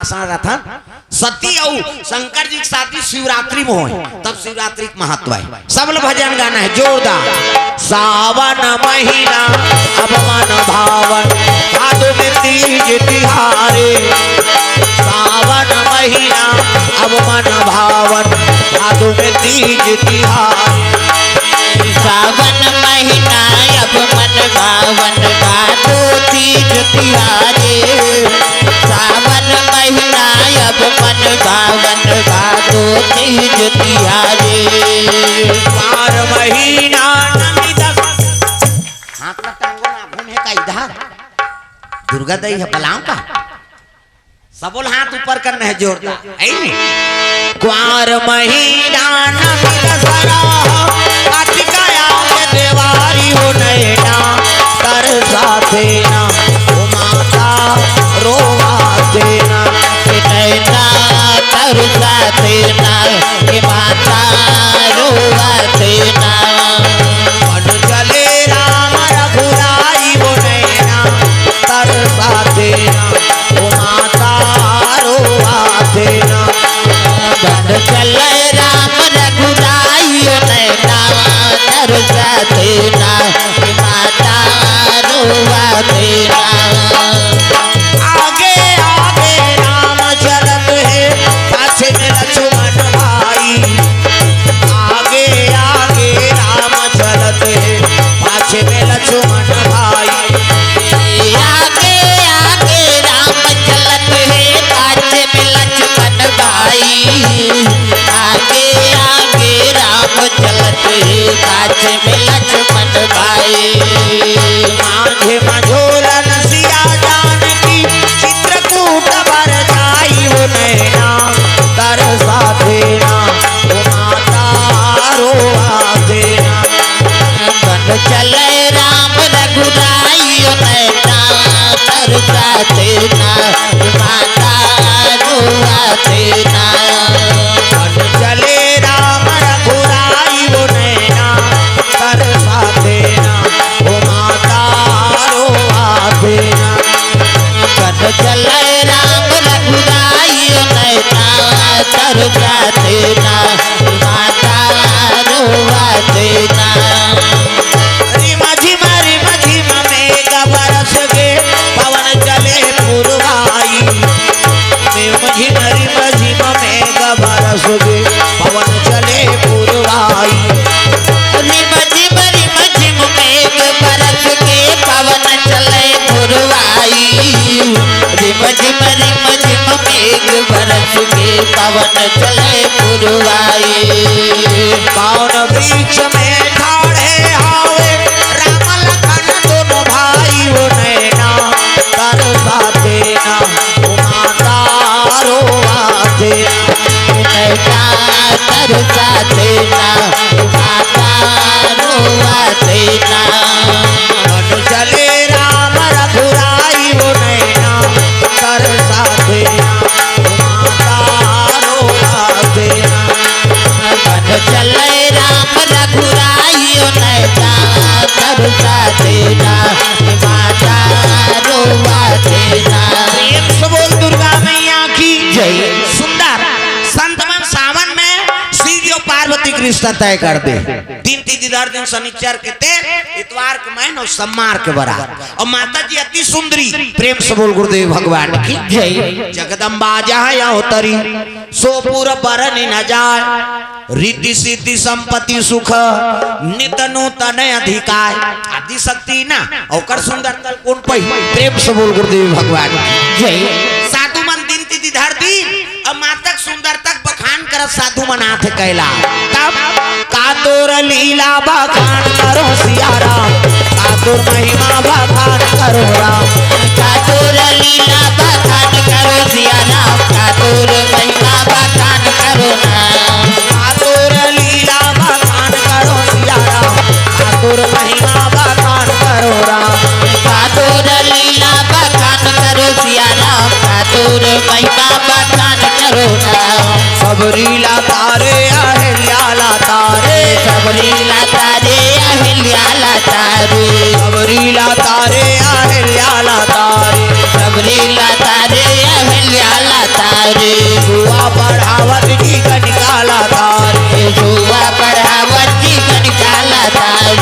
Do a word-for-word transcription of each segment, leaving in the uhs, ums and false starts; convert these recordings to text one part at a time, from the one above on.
आसन रथन। सती अउ शंकर जी के शादी शिवरात्रि में होय, तब शिवरात्रि के महत्व है। सब ल भजन गाना है जोरदार। सावन महीना अब मन भावन, भादो में तीज तिहारे। सावन महीना अब मन भावन, भादो में तीज तिहारे। सावन महीना अब मन भावन, भादो तीज तिहारे। सावन महीना अब मन भावन, भादो तीज तिहारे। बार महीना नमी दस। हाथ में टांगो ना, घूमे का इधर। दुर्गा दई है, बलाओ का? सबोल हाथ ऊपर करना है जोरदार। है नी? क्वार महीना नमी दसरा, अतिकाया के देवारी हो नैना, तरसा देना, ओ माता रोवा देना, ए नैना तरसा देना, ए माता रोवा देना। मन चले राम रघुराई हो नैना, तरसा देना, ओ माता रोवा देना। बन चले राम रघुराई नैना, तरसा देना, माता रोवा देना। आगे आगे राम चलत है, पाछे में लक्ष्मण भाई। आगे आगे राम चलत है, पाछे में लक्ष्मण भाई। आगे आगे राम चलत है, पाछे में लक्ष्मण भाई। आगे आगे राम चलत है, पाछे में लक्ष्मण भाई। माझे मझोलन सिया जानकी, चित्रकूट बर जाई हो नैना, तरसा देना, ओ माता रोवा देना। बन चले राम रघुराई नैना, तरसा देना, माता रोवा देना। बन चले राम रघुराई नैना, तरसा देना, ओ माता रोवा देना। बन चले राम रघुराई नैना, तरसा देना, माता रोवा देना। रिम झिम रिम झिम मेघ बरस गे, पवन चले पुरवाई। रिम झिम रिम झिम मेघ बरस गे, पवन चले पुरवाई। रिम झिम रिम झिम मेघ बरस गे, पवन चले पुरवाई। रिम झिम रिम झिम मेघ बरस गे, पवन चले पुरवाई। पावन वृक्ष में ठाढ़े हावे, राम लखन दोनों भाई हो नैना, तरसा देना, ओ माता रोवा देना। नैना तरसा देना, ओ माता रोवा देना। बन चले राम रघुराई हो नैना, तरसा देना, ओ माता रोवा देना। बन चले राम रघुराई नैना, तरसा देना, माता रोवा देना। प्रेम से बोल दुर्गा मैया की जय। सुंदर संत मन सावन में शिव जी और पार्वती के रिश्ता तय कर दे। दिन तिथि धर दिन शनिचर के तेल, इतवार के मैन और सोमवार के बरात। और माता जी अति सुंदरी, प्रेम से बोल गुरुदेव भगवान की जय। जगदम्बा जहाँ या होतरी, सो पुर बरनि न जाय। रिद्धि सिद्धि संपत्ति सुख, नित नूतन अधिकार। आदि शक्ति ना, ओकर सुंदरता कोन पही? प्रेम से बोल गुरुदेव भगवान की जय। साधु मन दिन तिथि धर दिन, अब मातक सुंदरता बखान करत साधु मन आथे कैलाश। तब का तोर लीला बखान करो सिया राम, का तोर महिमा बखान करो राम। का तोर लीला बखान करो सिया राम, का तोर महिमा बखान करो राम। का तोर लीला बखान करो सिया राम, का तोर महिमा बखान करो राम। का तोर लीला बखान करो सिया राम, का तोर महिमा बखान करो राम। सबरी लाता रे अहिल्या लाता रे। सबरी लाता रे अहिल्या लाता रे। सबरी लाता रे अहिल्या लाता रे। सबरी लाता रे अहिल्या लाता रे। जुआ पढ़ावत जी गन काला तार। जुआ पढ़ावत जी गन काला तार।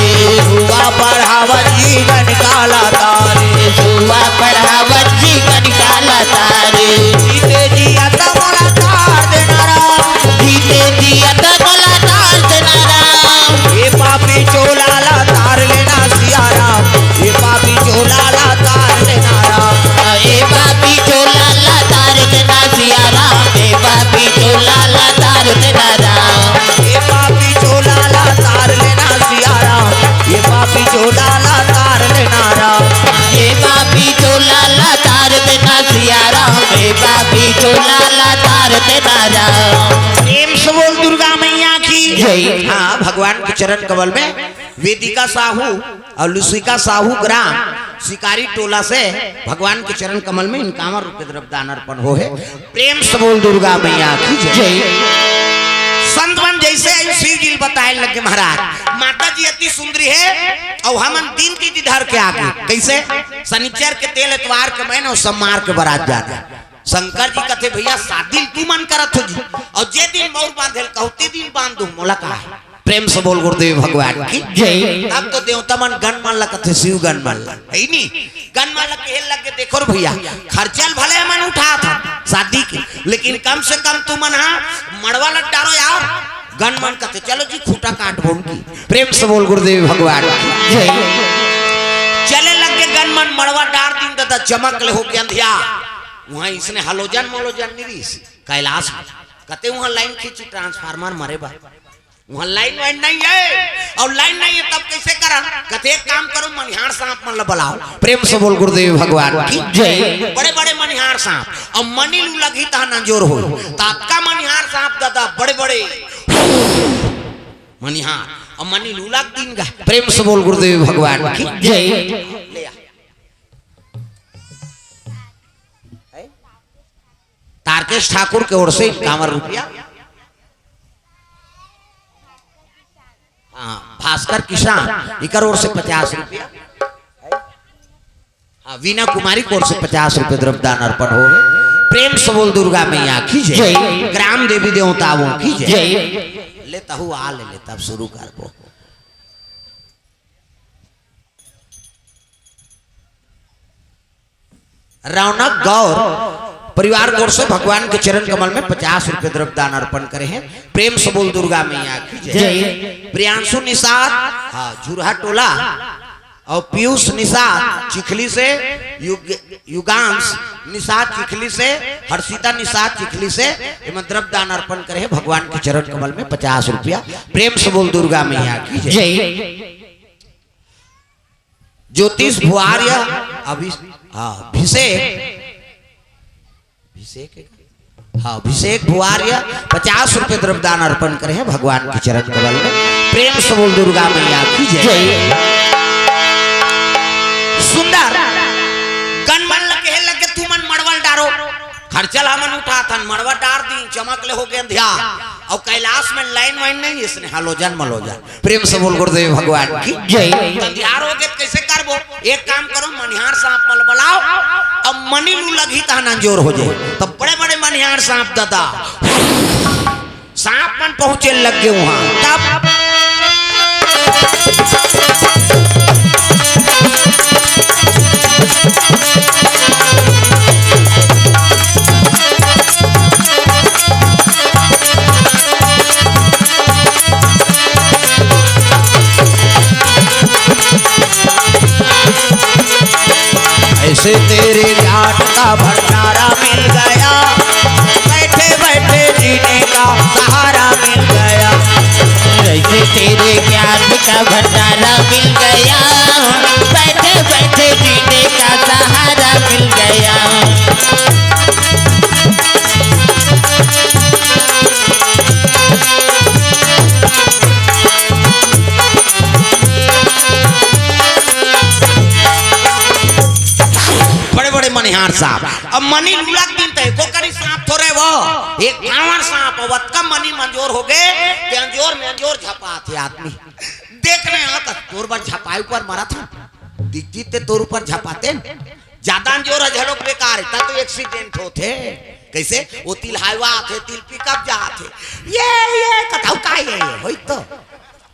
जुआ पढ़ावत जी गन काला तार। जुआ पढ़ावत जी गन काला तार। जीते जियत मोला तार देना राम। जीते जियत मोला तार देना राम। ए पापी चोला ला तार लेना सिया राम। ए पापी चोला ला तार लेना राम। ए पापी चोला ला तार देना सिया राम। ए पापी चोला ला तार देना राम। ए पापी चोला ला तार लेना सिया राम। ए पापी चोला ला तार लेना राम। ए पापी चोला ला तार देना सिया राम। ए पापी चोला ला तार देना राम। प्रेम से बोल दुर्गा मैया की जय। हाँ, भगवान के चरण कमल में वेदिका साहू और लुसिका साहू ग्राम शिकारी टोला से भगवान के चरण कमल में इनकावन रुपये द्रव्य दान अर्पण हो है। प्रेम से बोल दुर्गा मैया की जय। जय। संत मन जैसे ही शिव जी बताए लगे महाराज, माता जी अति सुंदरी है और हमन दिन की धर के आगे। कैसे? शनिचर के तेल एतवार के मैं और सोमवार के बारात जाते। शंकर जी कथे, "भैया, शादी तू मन करत हो जी, और जे दिन मौर बांधेल कहते दिन बांध दो, मोला का है?" प्रेम से बोल गुरुदेव भगवान की जय। अब तो देवता मन गन मन ला कथे, शिव गन मन ला, है नी? गन मन ला कहे लग के, "देखो रे भैया, खर्चा ल भले हमन उठात हन शादी के, लेकिन कम से कम तुमन हा मड़वा ल डारो यार।" गन मन कथे, "चलो जी, खूंटा काट बोन की।" प्रेम से बोल गुरुदेव भगवान की जय। चले लग के गन मन मड़वा डार दिन दादा, चमक ले हो के अंधिया। वहां इसने हलोजन मलोजन नहीं रही कैलाश में। कथे वहां लाइन खींची ट्रांसफार्मर मरे बा। वहाँ लाइन वाइन नहीं है, और लाइन नहीं है तब कैसे करा? कथे, "एक काम करो, मनिहार सांप मन ला बुलाओ।" प्रेम से बोल गुरुदेव भगवान की जय। बड़े बड़े मनिहार सांप, और मनी लू लगी तहा नंजोर हो। तातका मनिहार सांप दादा, बड़े बड़े मनिहार, और मनी लू लग दिन गा। प्रेम से बोल गुरुदेव भगवान की जय। ले आ। तारकेश ठाकुर के ओर से इक्यावन रुपया। हाँ, भास्कर किसान, इकर ओर से पचास रुपया। हाँ, वीना कुमारी की ओर से पचास रुपये द्रव्य दान अर्पण हो। प्रेम से बोल दुर्गा मैया की जय। जय। ग्राम देवी देवताओं की जय। जय। ले तहु आ ले, ले तब शुरू करबो। रौनक गौर परिवार की ओर से भगवान के चरण कमल में पचास रुपये द्रव्य दान अर्पण करे हैं। प्रेम से बोल दुर्गा मैया की जय। जय। प्रियांशु निषाद, हाँ, झुरहा टोला, और पीयूष निषाद चिखली से, युग, युगांश निषाद चिखली से, हर्षिता निषाद चिखली से, एमन द्रव्य दान अर्पण करे हैं भगवान के चरण कमल में पचास रुपया। प्रेम से बोल दुर्गा मैया की जय। जय। ज्योतिष भुआर्य, अभि-, हाँ, अभिषेक, अभिषेक है क्या? हाँ, अभिषेक भुआर्य पचास रुपये द्रव्य दान अर्पण करे हैं भगवान के चरण कमल में। प्रेम से बोल दुर्गा मैया की जय। जय। सुंदर गन मन लगे है, लगे तू मन मड़वल डारो। खर्चा ल हमन उठाथन, मड़वा डार दिन, चमक ले हो गे अंधियार। अउ कैलाश में लाइन वाइन नहीं, इसने हलोजन मलोजन। प्रेम से बोल गुरुदेव भगवान की जय। अंधियार हो गे त कैसे करबो? एक काम करो, मनिहार सांप मन ल बलाओ, अब मनी लू लगही तहन अंजोर हो जाए। तब बड़े बड़े मनिहार सांप दादा सांप मन पहुंचे लग गे उहां। तब ऐसे तेरे ज्ञान का भंडारा मिल गया, बैठे बैठे जीने का सहारा मिल गया। ऐसे तेरे ज्ञान का भंडारा मिल गया, बैठे बैठे जीने का सहारा मिल गया। बड़े बड़े मनिहार सांप। अब मनी लू लग दिन त एको करी सांप थोरे वो, एक कांवर सांप, अब अतका मनी मंजोर हो गे, ते अंजोर में अंजोर झपात हे आदमी। देखने आता तोर बर झपाई ऊपर मरत हे, दिखती ते तोर ऊपर झपाते। ज्यादा अंजोर ह झलोक बेकार हे, त तो एक्सीडेंट होथे। कइसे? ओ तिल हाईवा आथे, तिल पिकअप जाथे। ये, ये, कथव का ये, ये? होई तो।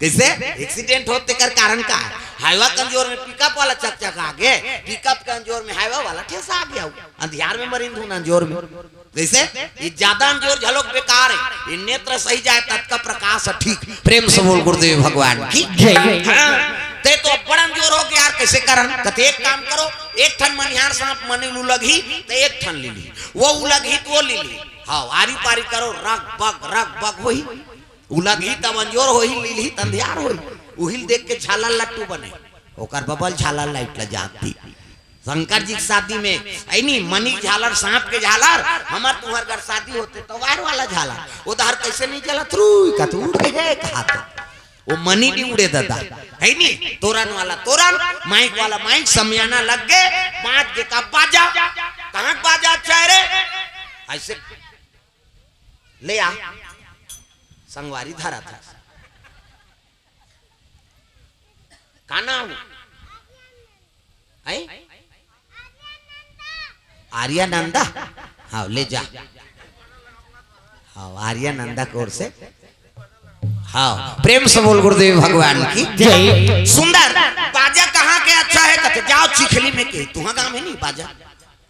कइसे? एक्सीडेंट होत तेकर कारण का हे? हाईवा कमजोर में पिकअप वाला चकचका गे, पिकअप कमजोर में हाईवा वाला ठेसा गे। अंधियार में मरिन धुन अंजोर में। कइसे? ये जादा अंजोर झलोक बेकार हे। ये नेत्र सही जाय, ततका प्रकाश हे ठीक। प्रेम से बोल गुरुदेव भगवान की जय। हाँ, ते तो अब्बड़ अंजोर होगे यार, कइसे करन? कथे एक काम करो, एक ठन मनिहार सांप मने उलगही, त एक ठन ले ली। ओ उलगही त ओ ले ली। हाँ, आरी पारी करो, रग बग, रग बग होही। उलगही तब अंजोर होही, लीलही त अंधियार होही। उहिल देख के झालर लट्टू बने। ओकर बबल झालर लाइट ल जानती। शंकर जी के शादी में, ऐ नी, मनी के झालर, सांप के झालर, हमर तुंहर घर शादी होते, त वायर वाला झालर। ओ दहर कइसे नइ जलत रुई, कथू उड़ गे हे, कहात। ओ मनी नइ उड़े ददा, हे नी, तोरन वाला तोरन, माइक वाला माइक, समियाना लग गे, बाज गे का बाजा, कहाँ के बाजा अच्छा हे रे? अइसे ले आ, संगवारी धरा था। का नाम? हैं? आर्यानंदा? हाँ, ले जा। हाँ, आर्यानंदा के ओर से। हाँ, प्रेम से बोल गुरुदेव भगवान की जय। सुंदर, बाजा कहाँ के अच्छा हे? कथे, जाव चिखली में के, तुंहर गांव में नइ बाजा।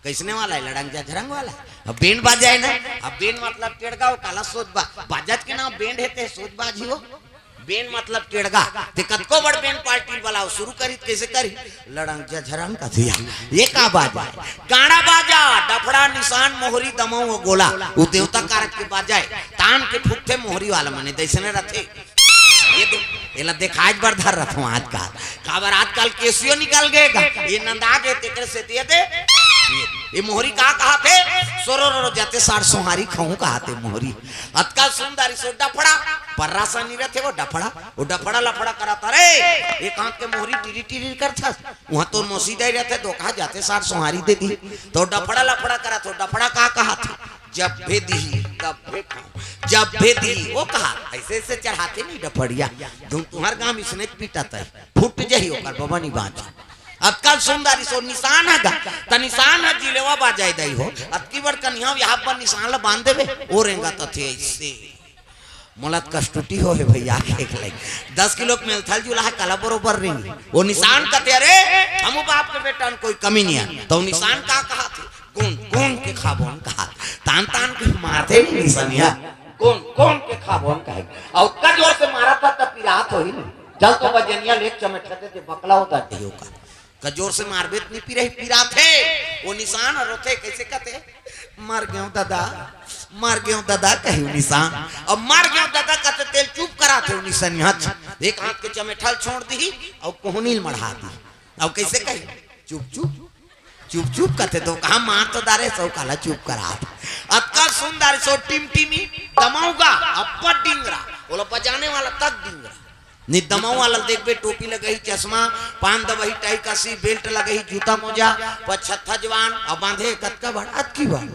कइसने वाला हे? लड़ंग झझरंग वाला। अब बेंड बाजा हे ना, अब बेंड मतलब टेड़गा, ओ काला सोज बा-, बाजत के नाम बेंड हे ते सोज बाजी हो। बेंड मतलब टेड़गा। ते कतको बड़ बेंड पार्टी बलाव, सुरू करी त कइसे करी? लड़ंग झझरंग कथे। ये का बाजा हे? गाड़ा बाजा, डफड़ा, निसान, मोहरी, दमऊ अउ गोला। ओ देवता कारज के बाजा हे। तान के फूंकथे मोहरी वाला मने, दइसने रथे। ये दे-, एला देखाय बर धर रथों आजकल। काबर आजकल केसियो निकल गे गा। ये नंदा गे तेकरे से दे दे। ये, ये मोहरी का कहाथे? सोरो रो रो जाते सार सोहारी खाऊं कहाथे मोहरी। अतका सुंदर इसो डफड़ा, पर्रा सा नइ रथे ओ डफड़ा। ओ डफड़ा लफड़ा करत हे रे। एक हाथ के मोहरी टिरी टिरी करथस। उहाँ तो मोसी दई रथे, तो कहा जाते सार सोहारी दे दी। तो डफड़ा लफड़ा करत हे, डफड़ा का कहाथे? जब भी दिही, तब भी खाऊं। जब भी दिही, ओ कहा, अइसे अइसे चढ़ाथे नहीं डफड़िया। धुन तुंहर गांव इसने पीटत हे। फूट जही ओकर बबा नइ बांच। अतका सुंदर इसो निसान हे गा, त निसान हे जिलेवा बाजा हे दई हो। अतकी बड़ कनिहा बिहाव बर निसान ल बांध देबे, ओ रेंगत हे अइसे। मोला त कष्टुटी हो हे भइया, के एक लई। दस किलो के मेलथल जुला हे, काला बरोबर रेंगी। ओ निसान कथे, अरे, हमू बाप के बेटा म कोई कमी नइ हे। त ओ निसान का कहाथे? कोन, कोन के खाबोन कहा। तान, तान के मारथे नहीं निसनिया। कोन, कोन के खाबोन कहे। अउ ओतका जोर से मारत हे त पिरात होही नहीं। चल तो बजनिया ले चमेठा दे दे, बकला होता हे ओकर। का जोर से मारबे त नइ पिरही, पिराथे। ओ निसान रोथे, कइसे कथे? मर गेंव ददा, मर गेंव ददा कही ओ निसान। अब मर गेंव ददा कथे तेला चुप कराथे ओ निसनिया। एक हाथ के चमेठा ल छोड़ दिही, अउ कोहनी ल मढ़ा दिही। अउ कइसे कही? चुप, चुप। चुप चुप कथे तो कहा मार तो डारे सो काला चुप करा। अतका सुंदर सो टिमटिमी दमऊ गा, अब्बड़ डिंगरा, ओला बजाने वाला तक डिंगरा। नि दमऊ वाला देखबे टोपी लगही, चश्मा, पान दबही, टाई कसी, बेल्ट लगही, जूता मोजा, पछत्था जवान, अब बांधे कतका बड़, अतकी बड़।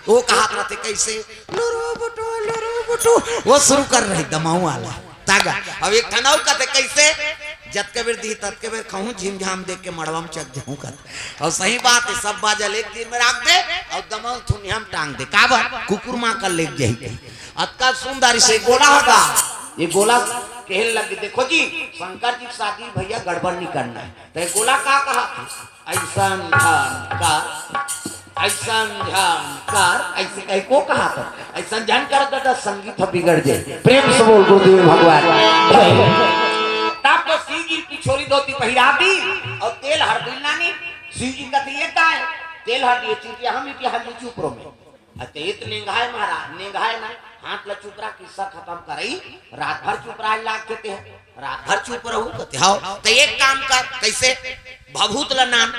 ओ कहात रथे कइसे, लुरु बुटु, लुरु बुटु, ओ सुरू कर रही दमऊ वाला। तागा। अब एक ठन अउ कथे कइसे, जतके बेर दिही ततके बेर खाहूं, झिमझाम देख के मड़वा म चघ जाहूं कथे। अउ सही बात हे, सब बाजा ल एक तीर में राख दे अउ दमऊ ल थुनिया म टांग दे। काबर? कुकुर मां कल लेग जाही कही। अतका सुंदर से गोला हगा, ये गोला कहे लगे, देखो जी, शंकर जी के शादी भइया गड़बड़ नइ करना हे। त ये गोला का कहाथे? अइसन झन कर, अइसन झन कर, अइसे कहि को कहाथे? अइसन झन कर ददा, संगीत ह बिगड़ जाय। प्रेम से बोल गुरुदेव भगवान। तब तो शिव जी ल पिछोरी धोती पहिरा दी अउ तेल हरदी ल लानी। शिव जी कथे, ये काय? तेल हरदी, ये चुटिया हम इतिया हल्दी चुप रो में। अते इत नेंगाय महाराज, नेंगाय ना, हाथ ल चुप रहा, किस्सा खतम करई, रात भर चुप रहा लाग के ते, रात भर चुप रहू कथे, हव, त एक काम कर, कइसे? भभूत ल नान,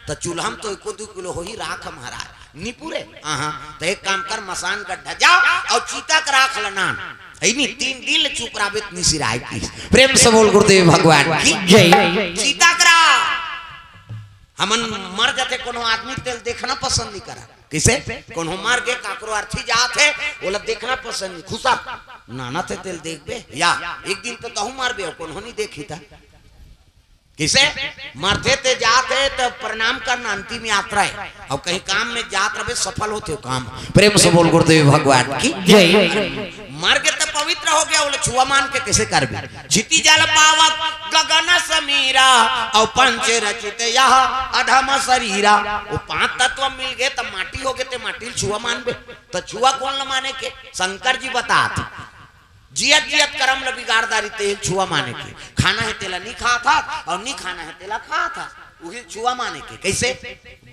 त चूल्हा म तो एको दू किलो होही राख महाराज, नि पुरे, आहा, त एक काम कर, मसान गड्ढा जा, अउ चीता के राख ल नान, है नी, तीन दिन ले चुप रहबे त नि सिराय की। प्रेम से बोल गुरुदेव भगवान की जय। चीता के राख, हमन मर जाथे, कोनो आदमी तेल देखना पसंद नइ करा। कइसे? कोनो मर गे, काकरो अर्थी जात हे, ओला देखना पसंद नइ। खुसर, नाना थे तेल देखबे या? एक दिन तो तहू मरबे, कोनो नइ देखी त। किसे? मरथे ते जात हे त प्रणाम करना, अंतिम यात्रा हे। अउ कहीं काम में जात रहे, सफल होथे काम। प्रेम से बोल गुरुदेव भगवान की जय। मर गे त पवित्र हो गे, ओला छुआ मान के किसे करबे? क्षिति जल पावक गगन समीरा, अउ पंच रचित यह अधम शरीरा। वो पांच तत्व मिल गे त माटी हो गे, ते माटी ल छुआ मानबे? त छुआ कोन ल माने के? शंकर जी बतात हे, जियत जियत करम ल बिगाड़ डारी, ते छुआ माने के। खाना हे तेला नी खात हस, अउ नी खाना हे तेला खात हस, उही छुआ माने के। कइसे?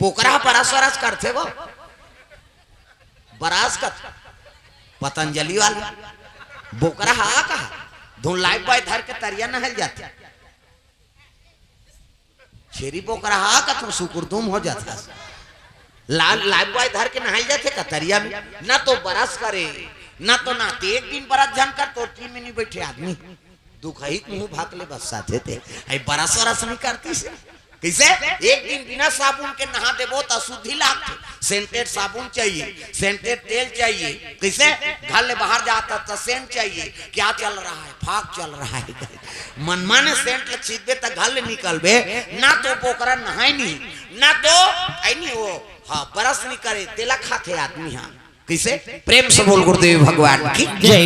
बोकरा बरस वरस करथे वो, बरस कथे पतंजलि वाला। बोकरा हा कहा, धुन लाइफबॉय धर के तरिया नहल जाथे। छेरी बोकरा हा कथों सुकुरदुम हो जाथस। ला-, लाइफबॉय धर के नहाय जाथे का तरिया में? ना तो बरस करे, ना तो ना ते एक दिन बरस झन कर, तोर टीम में नी बइठे आदमी। दुखही के मुंह भाक ले बस साथे ते। अई बरस वरस नी करतिस। कइसे? एक दिन बिना साबुन के नहा देबो त अशुद्धि लागथे। सेंटेड साबुन चाहिए, सेंटेड तेल चाहिए। कइसे? घर ले बाहर जात हस त सेंट चाहिए। क्या चल रहा है? फाग चल रहा है। मनमाने सेंट ल छींचबे त घर ले निकलबे, ना तो बोकरा नहाय नी, ना तो अई नी हो, हाँ, बरस नी करे, तेला खाथे आदमी। हाँ, कइसे? प्रेम से बोल गुरुदेव भगवान की जय।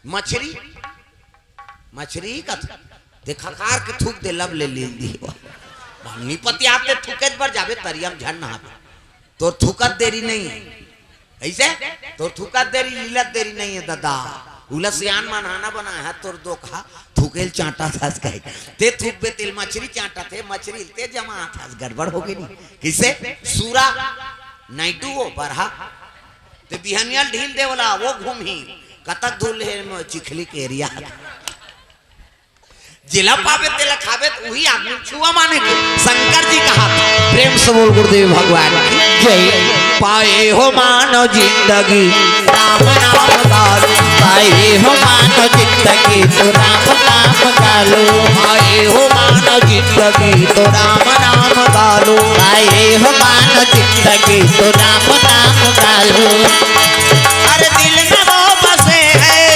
मछरी, मछरी कथे, ते खखार के थूक दे, लब ले लील दी। नी पतियात ते थूके बर जाबे तरिया में, झन नहाबे। तोर थूकत देरी नइ हे। अइसे? तोर थूकत देरी, लीलत देरी नइ हे ददा। उला सियान मन हा ना बनाय हे, तोर दोखा थूकेल चांटत हस कहे। ते थूकबे तेल मछरी चांटत हे, मछरी ल ते जमात हस, गड़बड़ हो गे नी। कइसे? सूरा, नाइटू वो बरहा। ते बिहनिया ल ढील दे ओला, वो घूमही। कतक धूल हे म-, चिखली के एरिया। जेला पाबे तेला खाबे, त उही आदमी छुआ माने के। शंकर जी कहा, प्रेम से बोल गुरुदेव भगवान की जय। पाए हो मानव जिंदगी राम नाम गालो। पाए हो मानव जिंदगी तो राम नाम गालो। पाए हो मानव जिंदगी तो राम नाम गालो। पाए हो मानव जिंदगी तो राम नाम गालो। अरे दिल में वो बसे हैं,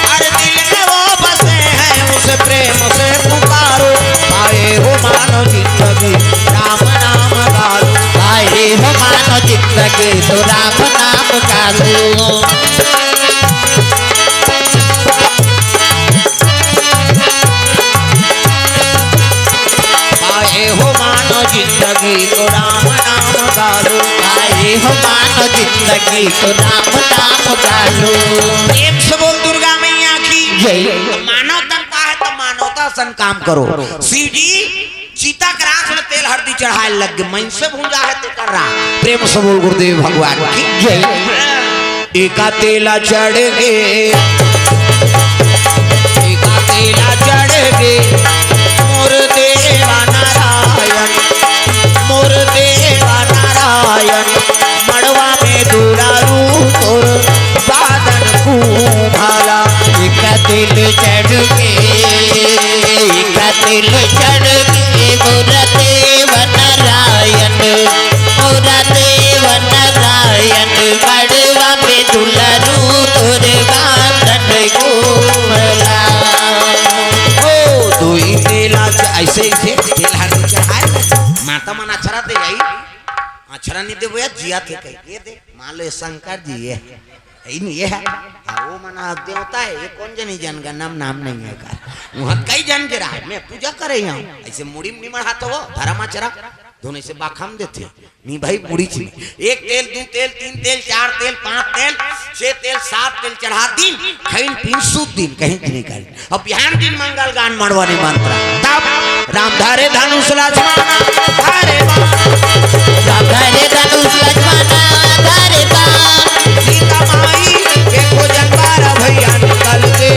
अरे दिल में वो बसे हैं, उसे प्रेम से पुकारो। पाए हो मानव जिंदगी, राम नाम गालो। पाए हो मानव जिंदगी, तो राम नाम गालो। पाए हो मानव जिंदगी, तो राम नाम गालो। पाए हो मानव जिंदगी, तो राम नाम गालो। प्रेम से बोल दुर्गा मैया की जय। मानव तन पाहे त मानवता सन काम करो। शिव जी चिता के राख ल तेल हरदी चढ़ाय लग गे, मइनसे भूंजा हे तेकर राख। प्रेम से बोल गुरुदेव भगवान की जय। एका तेला चढ़ गे, एका तेला चढ़ गे मोर देवा नारायण, मोर देवा नारायण। मड़वा में दुलारू तोर बादन कुंभाला। एक तेल चढ़ के, एक तेल चढ़ के मोर देव नारायण, मोर देव नारायण। मड़वा में दुलारू तोर बादन कुंभाला। ओ दुई तेला च-, अइसे, अइसे तेल हर चढ़ाय। माता मन अछरा दे आई। अछरा नी देबो यार, जिया थे कही। ये दे, मान लो ये शंकर जी ये है। है ही नहीं, ये है। हाँ, वो मना देवता है, ये कोन जनी जनगणना में नाम नहीं है का। वहाँ कई जन के रहा है, मैं पूजा करे ही हूँ। अइसे मुड़ी में निमड़ हाथ हो, धर्म अचरा, दोनों से बाखम देथे। नी भाई, मुड़ी च नी। एक तेल, दू तेल, तीन तेल, चार तेल, पांच तेल, छह तेल, सात तेल चढ़ा दिन, खइन पीन सूत दिन, कहीं नहीं करी। अब बिहान दिन मंगल गान मड़वा निमंत्रण। तब राम धरे धनुष लक्ष्मण धरे बाण। राम धरे धनुष लक्ष्मण धरे बाण। सीता माई के खोजन बारह भैया निकल के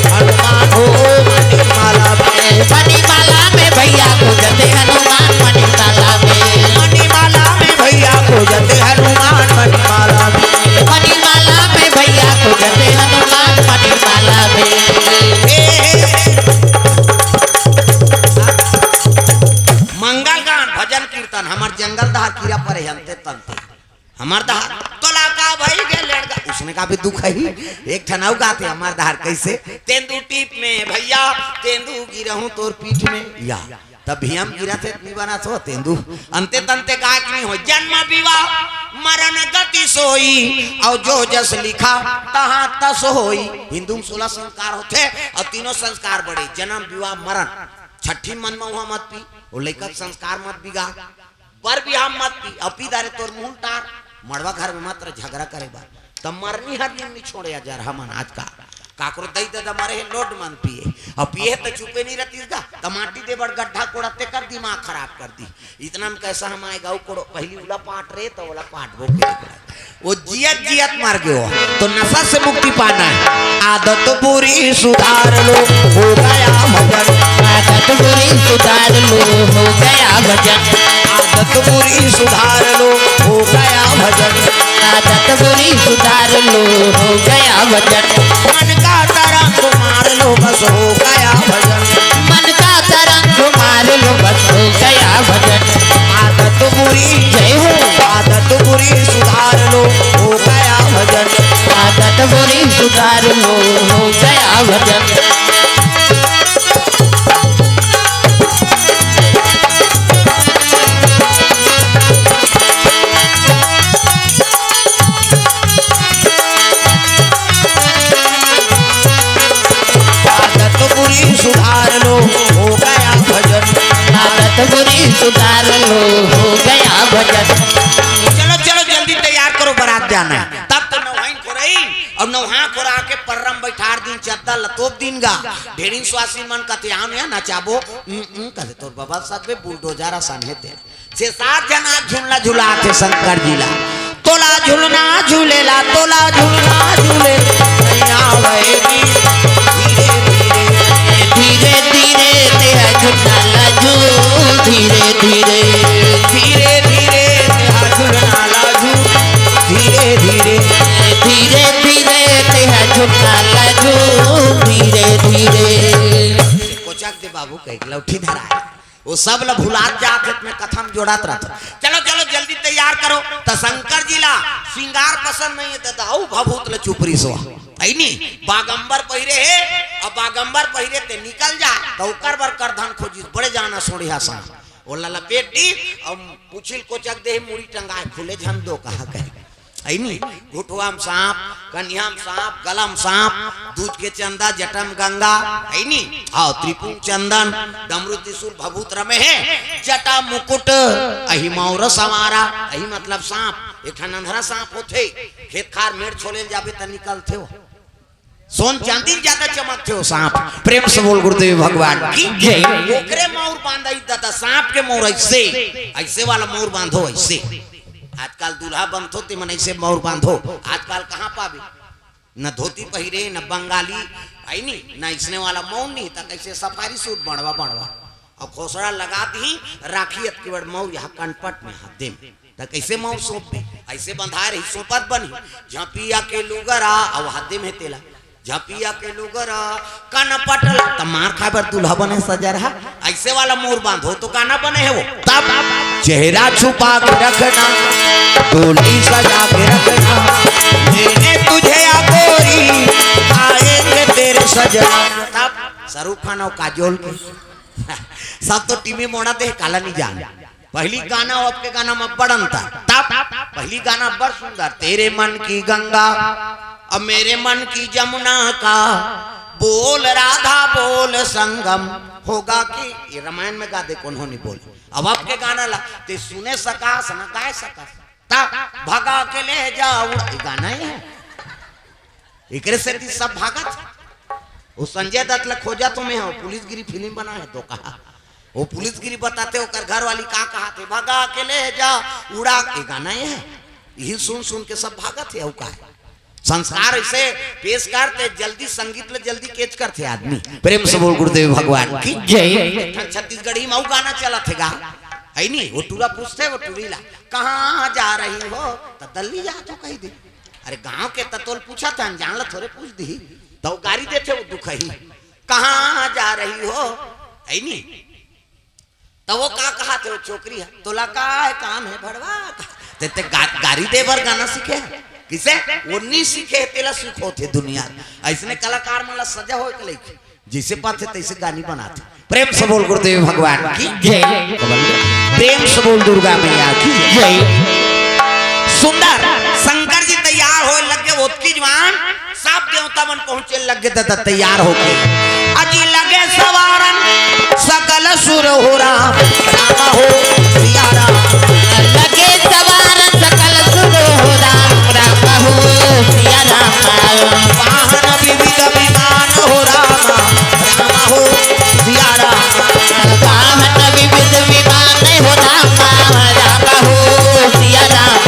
हनुमान हो मणिमाला में। मणिमाला में भैया खोजते हनुमान मणिमाला में। मणिमाला में भैया खोजते हनुमान मणिमाला में। मणिमाला में भैया खोजते हनुमान मणिमाला में। हे, हे, हे। मंगल गान, भजन कीर्तन, हमर जंगल दहार कीरा परे हंते तंते। हमर दहार तोला का भाई के लड़का, उसने का भी दुख है ही। एक ठन अउ गाथे अमरधार, कैसे? तेंदू टीप में भैया, तेंदू गिरहूं तोर पीठ में। या, तब भी हम गिरत हे, नहीं बना सो तेंदू। अंते तंते का कि नहीं हो, जन्म विवाह मरण गति सोई, और जो जस लिखा तहाँ तस होई। हिंदू में सोलह संस्कार होथे, और तीनों संस्कार बड़े, जन्म विवाह मरण। छठी मन में वहाँ मत पी, वो लइका के संस्कार मत बिगाड़। बर बिहाव मत पी, अपी दारे तोर मुंह टार, मड़वा घर में मात्र झगड़ा करे बर। त मरनी हर दिन नी छोड़े, अजर हमन आज का। काकरो दई ददा मरे हे, लोड मन पिए। अब पिए त चुपे नहीं रहतीस गा, त माटी दे बड़ गड्ढा कोड़ा, तेकर दिमाग खराब कर दी। इतना में कैसा हम आए गाँव कोड़ो, पहली उला पाट रे, त ओला पाट वो के। वो जियत जियत मर गयो, तो नशा से मुक्ति पाना है। आदत बुरी सुधार लो, हो गया भजन। आदत बुरी सुधार लो, हो गया भजन। आदत बुरी सुधार लो, हो गया भजन। आदत बुरी सुधार लो, हो गया भजन। मन का तरंग मार लो, बस हो गया भजन। मन का तरंग मार लो, बस हो गया भजन। आदत बुरी, जय हो। आदत बुरी सुधार लो, हो गया भजन। आदत बुरी सुधार लो, हो गया भजन। आदत बुरी सुधार लो, हो गया भजन। आदत बुरी सुधार लो, हो गया भजन। चलो, चलो, जल्दी तैयार करो, बारात जाना है। तब तो नौहाइन खोरई और नौहा खोरा के पर्रम बैठार दिन, चद्दा लतोप दिन गा। ढेरिन स्वासी मन कते आन या नचाबो, उम, उम, कहे तोर बाबा सब बुलडोजर असन हे ते। छे सात झन आज झुलना झुलाथे शंकर जी ला। तोला झुलना झूलेला, तोला झुलना झूले। नैया वैरी धीरे धीरे, धीरे धीरे तेहा झुलना ला झूल। धीरे धीरे, धीरे धीरे तेहा झुलना ला झूल। धीरे धीरे, धीरे धीरे तेहा झुलना ला झूल। धीरे धीरे। कोचक दे बाबू कह लौठी धरा है। वो सब ल भुलात जात हे, मैं कथा म जोड़त रहत। चलो, चलो, जल्दी तैयार करो। त शंकर जी ला श्रृंगार पसंद नहीं हे, त दाऊ भभूत ल चुपरी सो। है नी? बागंबर पहिरे हे, अब बागंबर पहिरे ते निकल जा, त ओकर बर करधन खोजिस, बड़े जाना सोड़िया सा। ओला लपेट दी, अब पुछिल कोचक दे, मुड़ी टंगाए, खुले झन दो, कहा कहे। है नी? घुटवा म सांप, कनिहा म सांप, गला म सांप, दूध के चंदा, जटा म गंगा, है नी? हाँ, त्रिपुंड चंदन, डमरू त्रिशूल भभूत रमे हे, जटा मुकुट, अही मौर संवारा, अही मतलब सांप, एक ठन अंधरा सांप होथे, खेत खार मेड़ छोले ल जाबे त निकलथे वो। सोन चांदी ज्यादा चमकथे वो सांप। प्रेम से बोल गुरुदेव भगवान की जय। ओकरे मौर बांधई दादा, सांप के मौर ऐसे, ऐसे वाला मौर बांधो ऐसे। आजकल दूल्हा बनथो ते मन ऐसे मौर बांधो। आजकल कहाँ पाबे? न धोती पहिरे, न बंगाली, है नी, न इसने वाला मौर नहीं, त कैसे सफारी सूट बनवा बनवा। अउ खोसड़ा लगा दी, राखी अतकी बड़ मौर यहाँ कनपट में हाथ दे में। त कैसे मौर सौंप दे? ऐसे बंधाए रही, सौंपत बनी। झपिया के लुगरा, अउ हाथ दे में तेला। झपिया के लुगरा, कनपट ला, त मार खाए बर दूल्हा बने सजर हा। ऐसे वाला मौर बांधो तो गाना बने है वो। तब चेहरा छुपा के रखना, डोली सजा के रखना, मैंने तुझे या गोरी, आएंगे तेरे सजना। तब शाहरुख खान और काजोल के सब तो टीमे मोड़ा दे, काला नहीं जान। पहली गाना और अब के गाना में बड़ अंतर। तब पहली गाना बड़ सुंदर, तेरे मन की गंगा, अब मेरे मन की जमुना का, बोल राधा बोल संगम होगा कि, ये रामायण में गा दे, कौन हो नहीं बोल। अब अब के गाना ला ते सुने सकास, ना गाए सकास। ता भगा के ले जाओ, ये गाना ही है। एकरे सेती सब भागत। वो संजय दत्त ला खोजा तो मैं हूँ, पुलिसगिरी फिल्म बना है तो कहा। वो पुलिसगिरी बताते, ओकर घर वाली का कहा थे, "भगा के ले जा, उड़ा के।" गाना ये है, यही सुन सुन के सब भागत है। अउ का है? संस्कार ऐसे पेश करते, जल्दी संगीत ले जल्दी केच करते आदमी। प्रेम से बोल गुरुदेव भगवान की जय। एक ठन छत्तीसगढ़ी में अउ गाना चला थे गा, है नी? वो टूरा पूछते, वो टूरी ला, "कहाँ जा रही हो?" तो दल्ली जा तो कही दे। अरे गांव के त तोल पूछा था, अनजान ला थोड़े पूछ दी। तो गारी देथे वो दुखही, "कहाँ जा रही हो?" है नी? तो वो का कहा थे वो छोकरी है, "तोला का है काम है भड़वा?" ते, ते गा-, गारी दे बर गाना सीखे है? किसे? वो नी सीखे हे, तेला सिखोथे दुनिया। अइसने कलाकार मन ला सजा होय के लइके, जइसे पाथे तइसे गानी बनाथे। प्रेम से बोल गुरुदेव भगवान की जय। प्रेम से बोल दुर्गा मैया की जय। सुंदर शंकर जी तैयार होय लगे, ओतकी जुवार सब देवता मन पहुंचे लगे, दादा तैयार होके। अजी लगे सवारन सकल सुर हो राम, राम हो सिया राम। लगे सवारन सकल सुर हो राम, राम हो सिया राम। वाहन विविध विमान हो राम, राम हो सिया राम। वाहन विविध विमान हो राम, राम हो सिया राम।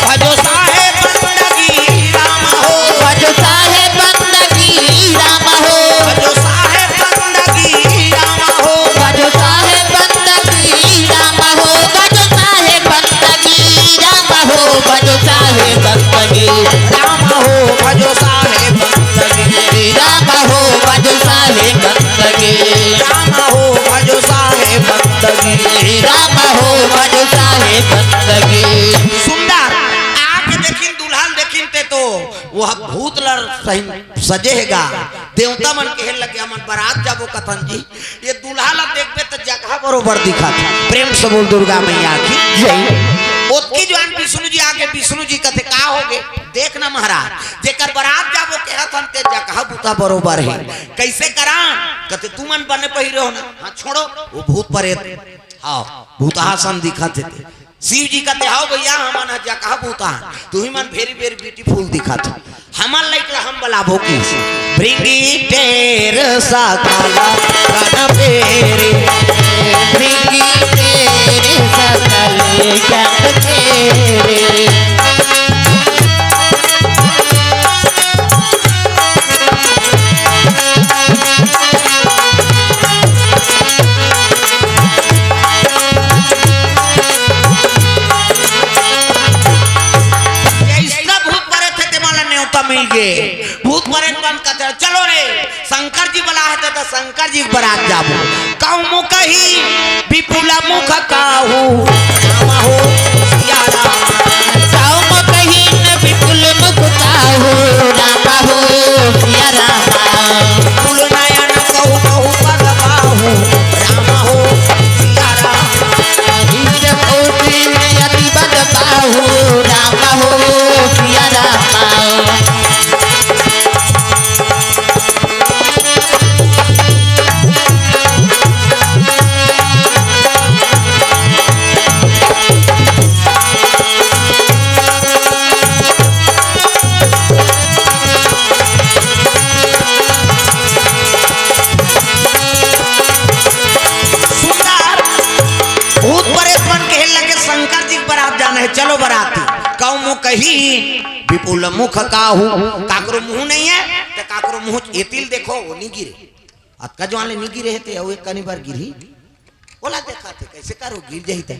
भजो साहेब बंदगी राम हो। भजो साहेब बंदगी राम हो। भजो साहेब बंदगी राम हो। भजो साहेब बंदगी राम हो। भजो साहेब बंदगी राम हो। भजो साहेब बंदगी राम हो। भजो साहेब बंदगी राम हो। भजो साहेब बंदगी राम हो। भजो साहेब बंदगी राम हो। भजो साहेब बंदगी। सुंदर आके देखिन, दुल्हन देखिन ते तो वो भूत लर सही सजे हे गा। देवता मन कहे लगे, हमन बरात जाबो कथन जी, ये दूल्हा ला देखबे त जगह बरोबर दिखत। प्रेम से बोल दुर्गा मैया की जय। ओतकी जुवार विष्णु जी आगे, विष्णु जी कथे, का होगे? देख ना महाराज, जेकर बरात जाबो कहत हन ते जगह बुता बरोबर हे। कइसे करा? कथे, तुमन बने पहिरे हो ना? हाँ, छोड़ो, वो भूत प्रेत, हाँ, भूतहा सन दिखत हे ते। शिव जी कथे, हव भइया, हमन ह जगह बुता, तुही मन very very beautiful दिखत हो। हमन लइक ला हम बलाबो कि भृंगी टेर सकल कन पेरी। भृंगी टेर सकल कन पेरी। जइसना भूत प्रेत हे, तेमन ला नेवता मिल गे। भूत प्रेत मन कथे, चलो रे, शंकर जी बलाहे हे, त शंकर जी के बरात जाबो। कहूँ मुख ही विपुल मुख काहू, राम हो सिया राम। कहूँ मुख ही न विपुल मुख काहू, राम हो सिया राम। विपुल नयन कहूँ बहु पद पाहू, राम हो सिया राम। वीर कोटि में अति बल पाहू, राम हो सिया राम। सुंदर भूत प्रेत मन कहे लगे, शंकर जी के बरात जाना हे, चलो बराती। कहूँ मुख ही विपुल मुख काहू, काकरो मुँह नइ हे, त काकरो मुँह एती ल देखो, वो नइ गिरे। अतका जुवार ले नइ गिरे हे ते, अउ एक कनी बार गिरही, ओला देखा थे, कइसे करो, गिर जाही ते।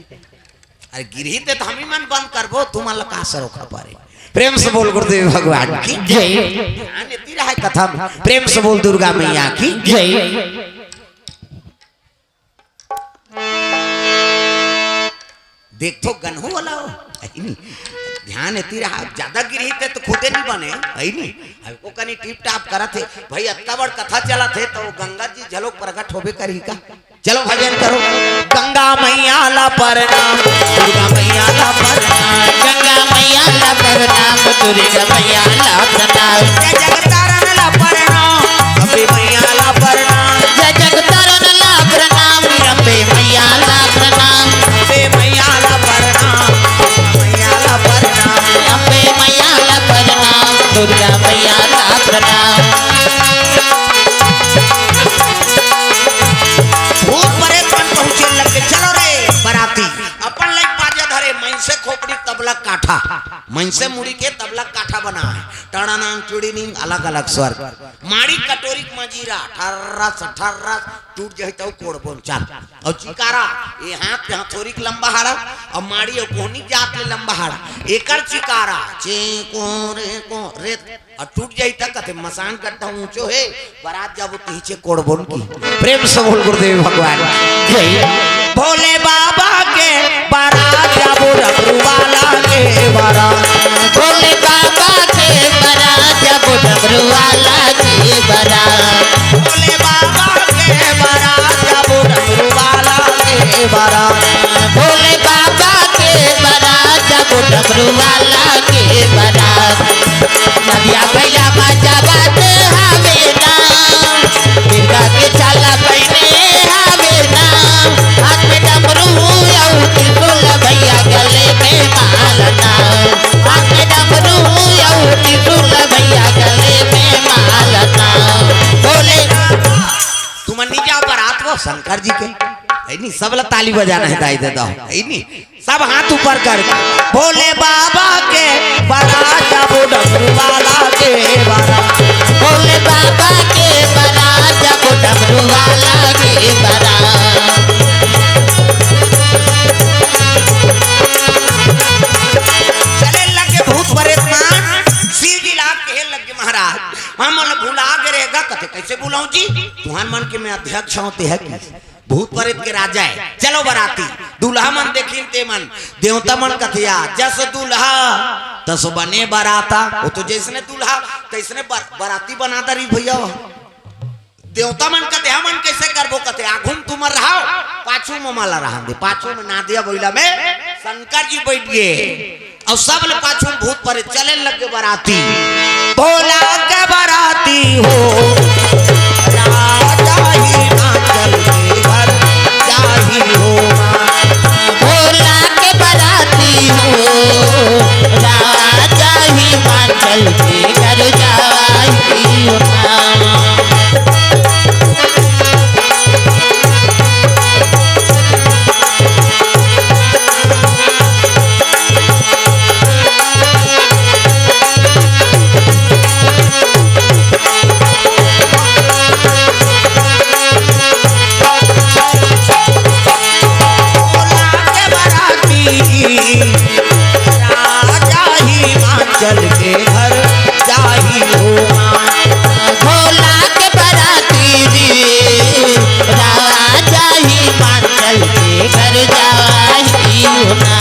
अरे गिरही ते त हमही मन बंद करबो, तुमन ला का सरोखा परे। प्रेम से बोल गुरुदेव भगवान की जय। ध्यान एती रहे कथा म, प्रेम से बोल दुर्गा मैया की जय। देखथो गनहू वाला हो, अही नी। ध्यान एती रहा, जादा गिरही ते त खुदे नइ बने, अही नी। अभी वो कनी टिप टाप करत हे, भई अतका बड़ कथा चलत हे, त वो गंगा जी झलोक प्रगट होबे करही का? चलो भजन करो। गंगा मैया ला प्रणाम, दुर्गा मैया ला प्रणाम। गंगा मैया ला प्रणाम, दुर्गा मैया ला प्रणाम। जय जगतारण ला प्रणाम, अम्बे मैया ला प्रणाम। जय जगतारण ला प्रणाम, अम्बे मैया ला प्रणाम। अम्बे मैया ला प्रणाम, मैया ला प्रणाम। अम्बे मैया ला प्रणाम, दुर्गा मैया ला प्रणाम। भूत प्रेत मन पहुंचे लगे, चलो रे बराती। अपन लइक बाजा धरे, मइनसे खोपड़ी तबला काठा, मइनसे मुड़ी के तबला काठा बना हे। टड़ानांग चुड़ीनिंग, अलग अलग स्वर। माड़ी कटोरी के मजीरा, ठर्रस ठर्रस, टूट जाही त कोड़बोन चाल। अउ चिकारा, ये हाथ के हथौरी के लंबा हाड़ा, अउ माड़ी अउ कोहनी जात ले लंबा हाड़ा। एकर चिकारा, चे को रे को रे, अउ टूट जाही त कथे मसान गड्ढा ऊंचो हे, बरात जाबो त नीचे कोड़बोन की। प्रेम से बोल गुरुदेव भगवान। भोले बाबा के बारात जाबो डमरू वाला के बारात। भोले बाबा के बारात जाबो डमरू वाला के बारात। भोले बाबा के बारात जाबो डमरू वाला के बारात। भोले बाबा के बारात जाबो डमरू वाला के बारात। नदिया भैया बाजा बाजे हवे ना, मिर्गा के छाला पहिने हवे ना, हाथ में डमरू अउ त्रिशूल भैया गले में माला ना, हाथ में डमरू अउ त्रिशूल भैया गले में माला ना। भोले तुमन नहीं जाओ बारात वो शंकर जी के, है नहीं? सब ला ताली बजाना है दाई दे दो, है नहीं? सब हाथ ऊपर करके भोले बाबा के बारात जाबो डमरू वाला के बारात। भोले बाबा के बारात जाबो डमरू वाला के बारात। चले लगे भूत प्रेत मन, शिव जी ला कहे लगे महाराज, हम मन भुला गे रहेगा। कथे कैसे भुलाऊं जी, तुहन मन के मैं अध्यक्ष हों ते है कि भूत प्रेत के राजा है। चलो बराती, दूल्हा मन देखिन ते मन, देवता मन कथे या, जस दूल्हा तस बने बराता। वो तो जैसने दूल्हा तैसने बर-, बराती बना दरी भैया। वो देवता मन कथे, हमन कैसे करबो? कथे आघुम तुमन रहो, पाछू में माला रहन दे, पाछू में नादिया बइला में शंकर जी बैठ गए। अउ सब ले पाछू भूत प्रेत चले लगे बराती। भोला के बराती हो, राजा हिमाचल के घर जाही हो। भोला के बराती हो, राजा हिमाचल के घर जाही हो। राजा हिमाचल के घर जाही हो। भोला के बराती जी, राजा हिमाचल के घर जाही हो ना।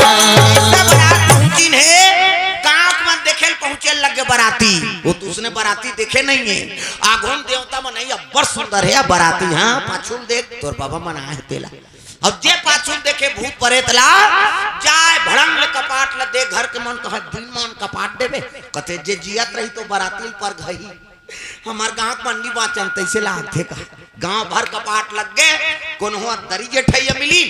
सब रात पहुंचिन हे, कांख मन देखे ल पहुंचे लगे बराती। वो तो उसने बराती देखे नहीं है। आघुम देवता मन आई, अब्बड़ सुंदर है बराती। हाँ, पाछू देख, तोर बाबा मन आए तेला। अब जे पाछू देखे भूत प्रेत ला, जाय भड़ंग ले कपाट ला दे, घर के मन कहा, "दिन मान कपाट देबे?" कथे, "जे जियत रही तो बराती ल पर घही। हमर गांव के मंडी बाचन तैसे लागथे का?" गांव भर कपाट लग गे, कोन्हो दरी जेठैया मिली,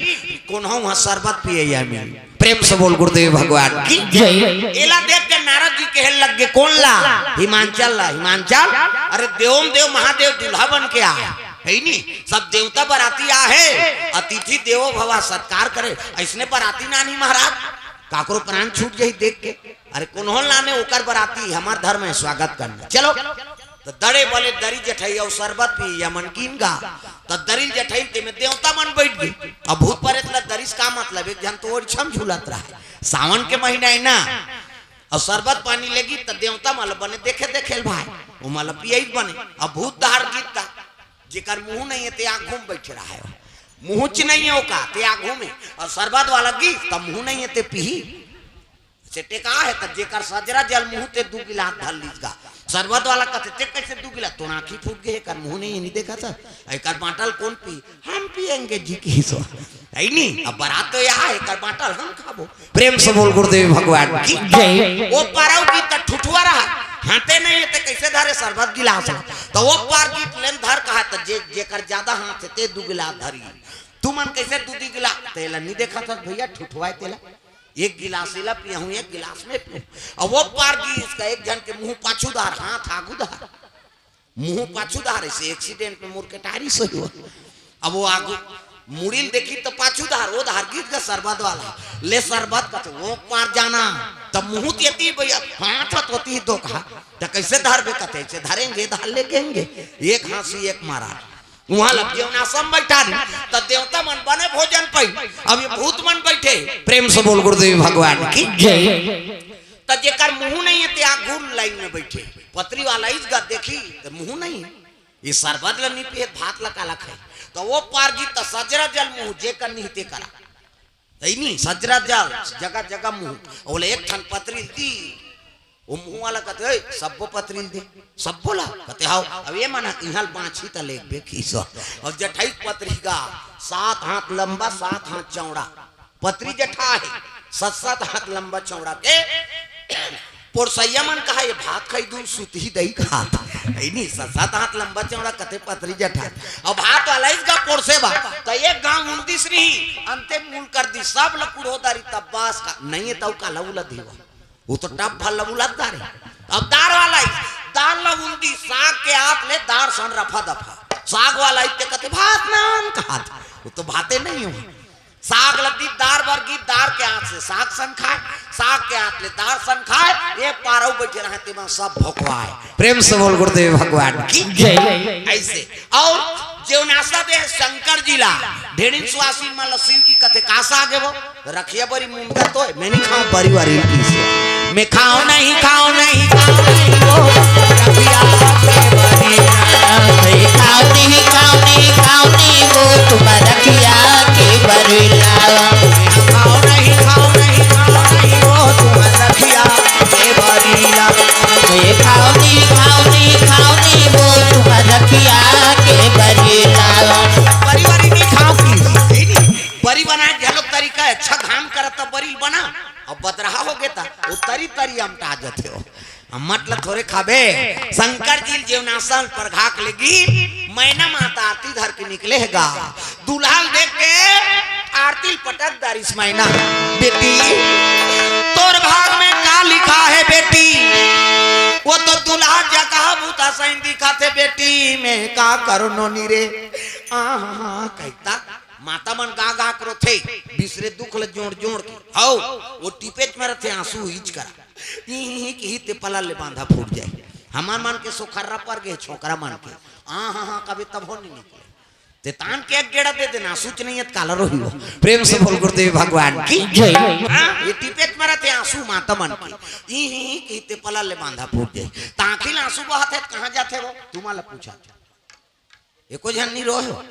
कोन्हो वहां शरबत पियैया मिली। प्रेम से बोल गुरुदेव भगवान की जय। एला देख के नारद जी कहे लग गे, "कौन ला?" "हिमांचल ला।" "हिमांचल? अरे देवम देव महादेव दूल्हा बन के आए।" है नी, सब देवता बराती आहे, अतिथि देवो भवा, सत्कार करे। ऐसने बराती नानी महाराज, काकरो प्राण छूट जाही देख के। अरे कोन्हो लाने ओकर बराती, हमर धर्म है स्वागत करना। चलो, तो दड़े बले दरी जेठई अउ शरबत पी या मन कीन गा, तो दरी जेठई ते में देवता मन बैठ गई। अब भूत प्रेत ला दरिस का मतलब, एक झन तो ओड़ी छम झूलत रहा, सावन के महीना है ना, अउ शरबत पानी लेगी त देवता मन ला बने देखे देखे ल भाई, ओ मन ला पियई बने। अब भूत दहार गीत ता जेकर मुंह नहीं है ते आंखों में बैठे रहा है, मुंह च नहीं है ओका ते आंखों में, और शरबत वाला गीत त मुंह नहीं है ते पीही। सेटे का है त जेकर सजरा जल मुंह ते दू गिलास धर लीस गा। शरबत वाला कहते ते कैसे दू गिलास, तोर आंखी फूट गए, एकर मुंह नहीं है, नहीं देखा था, एकर बांटल कौन पी? हम पियेंगे जी की सो। है नी, अब बरात तो यहाँ है, एकर बांटल हम खाबो। प्रेम से बोल गुरुदेव भगवान की जय। वो पारव की त ठुठुआ रहा, हाथे नहीं है ते कैसे धरे शरबत गिलास? तो वो पार की लेन धर कहा त जे, जेकर ज्यादा हाथ है ते दू गिलास धरी। तुमन कैसे दू दू गिलास? तेला नहीं देखा था भैया, ठुठुआ है तेला। एक गिलास इला पियाहूं, एक गिलास में पीऊं। अब वो पार की इसका एक झन के मुंह पाछू धार, हाथ आगू धार। मुंह पाछू धारे से एक्सीडेंट में मोर के टारी सही हो। अब वो आगू मुड़ील देखी तो पाछू धार, वो धार गीत का शरबत वाला। ले शरबत कथे, वो पार जाना। तब मुंह तेती भैया, हाथ तो ती दो कहा। तो कैसे धार बे कथे, "से धरेंगे, धार लेगेंगे।" एक हांसी, एक मारा। वहां लग गए ना सब बैठा रही। तो देवता मन बने भोजन पाई। अब ये भूत मन बैठे। प्रेम से बोल गुरुदेव भगवान की जय। त जेकर मुंह नहीं है, ते आगू लाइन में बैठे। पतरी वाला इस गा देखी, त मुंह नहीं है। ये शरबत ला नहीं पिए, भात ला काला खाए। त ओ पार गिस त सजरा जल मुँह, जेकर निहते करा। तइनी सजरा जल, जगह जगह मुँह। ओला एक ठन पतरी ल दी, ओ मुँह वाला कथे, "ए, सब्बो पतरी ल दे।" "सब्बो ला?" कथे, "हव।" अब ए मन इहाँ ल बाँचही त लेगबे खीसो। अब जठई के पतरी गा, सात हाथ लंबा, सात हाथ चौड़ा। पतरी जठा हे, सत सत हाथ लंबा चौड़ा के। पोरसइया मन कहा, "ए भात खाही दूर सुतही दई खात।" अइनी सत सत हाथ लंबा चौड़ा कथे पतरी जठा। अब भात वाला इस गा पोरसे बा, त एक घांव उंदिस रही, अंते मूल कर दिस, सब ल कुड़हो दारी तब बास का, नइ हे तउ काला उला देवा। ओ तो टप भर ल उलत दारे। अब दार वाला ही, दार ल उंदी, साग के आत ले दार सन रफा दफा। साग वाला ही ते कथे, "भात नान खात।" ओ तो भाते नइ हो। साग ल दी दार बर गिस, दार के आत से साग सन खाय, साग के आत ले दार सन खाय, एक पार अउ बइठे रहे, तेमा सब भोकवाय। प्रेम से बोल गुरुदेव भगवान की जय। अइसे। अउ जेवनासा दे शंकर जी ला, ढेड़िन सुवासिन मन ला शिव जी कथे, "का साग हे वो?" "रखिया बरी मुनगा तो हे, मैं नइ खांव बरी वारी पीस।" "मैं खांव नहीं, खांव नहीं, खांव नहीं वो रखिया के बरी।" "मैं खांव नहीं, खांव नहीं, खांव नहीं वो तुम रखिया के बरी।" "खांव नहीं, खांव नहीं, खांव नहीं वो तुम रखिया के बरी।" "मैं खांव नहीं, खांव नहीं, खांव नहीं वो तुम रखिया के बरी।" बरी वारी नइ खांव कि, बरी बनाय घलो तरीका हे, अच्छा घाम करत त बरी ल बना, अब बदरहा होगे त ओ तरी तरी अमटा जथे हो। अम्मट ल थोरे खाबे। शंकर जी ल जेवनासा ल परघा के लेगिस, मैना माता आरती धर के निकले हे गा। दूल्हा ल देख के आरती ल पटक डारिस मैना। "बेटी, तोर भाग में का लिखा हे बेटी?" ओ तो दूल्हा जकहा भूता सही दिखत हे बेटी, "मैं का करों नोनी रे।" आ हा हा कहिता। माता मन गा गा के रोथे, बिसरे दुख ल जोड़ जोड़ के। हव, ओ टिपेच में रथे आंसू इच करा। इही किही ते पलाल ले बांधा फूट जाय। हमर मन के सोखर्रा पर गे छोकरा मन के। आ हा हा कबे तभो नइ निकले। ते तान के एक गेड़ा दे देना, आंसू च नइ हे त काला रोही हो। प्रेम से बोल गुरुदेव भगवान की जय। हाँ, ए टिपेच में रथे आंसू माता मन के। इही किही ते पलाल ले बांधा फूट जाय। त आंखी ल आंसू बहत हे त कहाँ जाथे वो? तुमन ला पूछत हे। एको झन नइ रोय हो।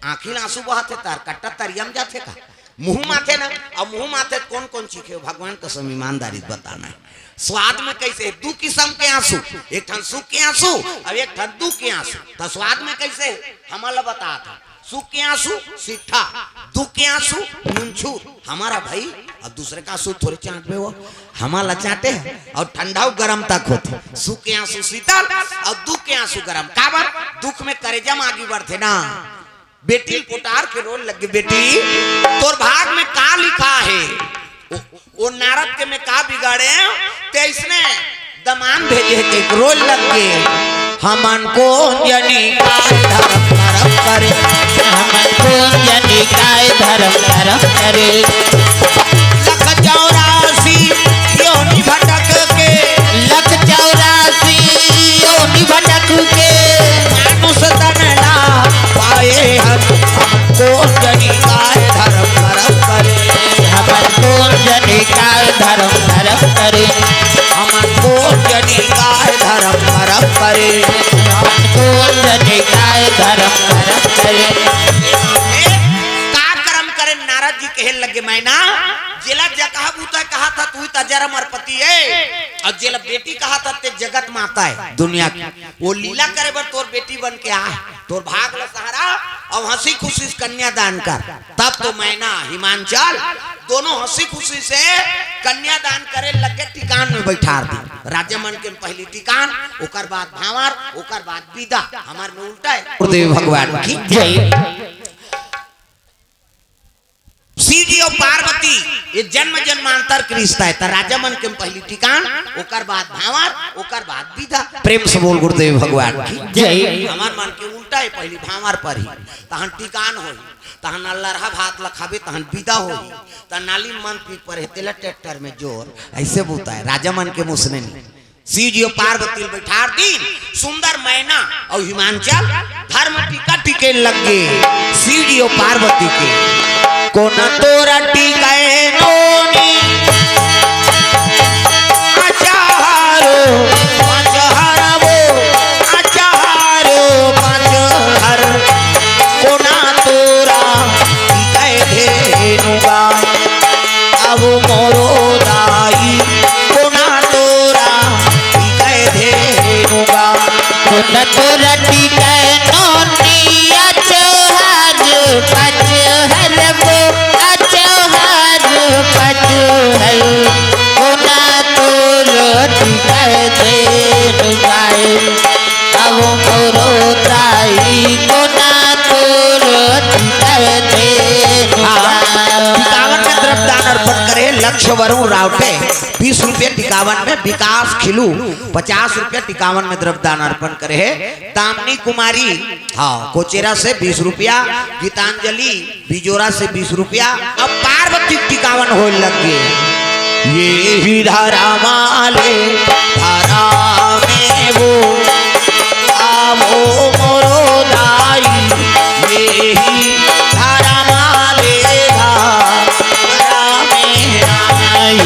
आंखी ल आंसू बहत हे त कट्टा तरिया म जाथे का? मुंह म आथे ना, अब मुंह म आथे त कोन कोन चीखे हो? भगवान कसम ईमानदारी से बताना हे। स्वाद में कइसे हे? दू किसम के आंसू, एक ठन सुख के आंसू अउ एक ठन दुख के आंसू। त स्वाद में कइसे हे? हमन ला बतात हे। सुख के आंसू सीठा, दुख के आंसू नुनछूर। हमर भई अउ दूसरे के आंसू थोरे चांटबे वो, हमन ला चांटे हे। अउ ठंडा अउ गरम तक होथे। सुख के आंसू शीतल अउ दुख के आंसू गरम। काबर? दुख में करेजा म आगी बढ़थे ना। बेटी ल पोटार के रोय लगे, "बेटी, तोर भाग में का लिखा हे?" ओ, ओ नारद के मैं का बिगाड़ेंव, ते अइसने दमान भेजे हे के रोय लगे। हमन कोन जनी काय धरम करम करे, हमन कोन जनी काय धरम करम करे। लख चौरासी योनि भटक के, लख चौरासी योनि भटक के, मानुष तन ला पाए हन। हमन कोन जनी काय धरम करम करे, हमन कोन जनी काय धरम करम करे, हमन कोन जनी काय धरम करम करे, हमन कोन जनी काय धरम करम करे। ए, का करम करे? नारद जी कहे लगे, "मैना, जेला जकहा भूता कहत हस, उही त जरम अरपति ए, अउ जेला बेटी कहत हस, ते जगत माता ए, दुनिया के। ओ लीला करे बर तोर बेटी बन के आय, तोर भाग ल सहारा, अउ हंसी खुशी से कन्यादान कर।" तब तो मैना हिमांचल दोनों हंसी खुशी से कन्यादान करे लगे, टिकान में बइठार दिस। राजा मन के पहिली टिकान, ओकर बाद भांवर, ओकर बाद बिदा। हमर में उल्टा हे। गुरुदेव भगवान की जय। शिव जी अउ पार्वती, ये जन्म जन्मांतर के रिश्ता हे। त राजा मन के पहिली टिकान, ओकर बाद भांवर, ओकर बाद बिदा। प्रेम से बोल गुरुदेव भगवान की जय। हमर मन के उल्टा हे, पहिली भांवर परही, तहन टिकान होही, तहन अल्लरहा भात ल खाबे, तहन बिदा होही, त नाली म मन पीक परे हे, तेला ट्रैक्टर में जोर, अइसे बूता हे। राजा मन के मुसने नइ। शिव जी अउ पार्वती ल बइठार दिन, सुंदर मैना अउ हिमांचल धरम टीका टीके लगे। शिव जी अउ पार्वती के कोन तोर टीके नोनी, अचारो पाँच हर वो, अचारो पाँच हर। कोन वरुण रावटे बीस रुपया टिकावन में, विकास खिलू पचास रुपया टिकावन में द्रव्यदान अर्पण करे हे, दामिनी कुमारी, हाँ, कोचेरा से बीस रुपया, गीतांजलि बिजोरा से बीस रुपया। अब पार्वती टिकावन होए लग गे। ये ही धरा माले धरा में वो आवो मोरो दाई, ये ही धरा माले धरा में,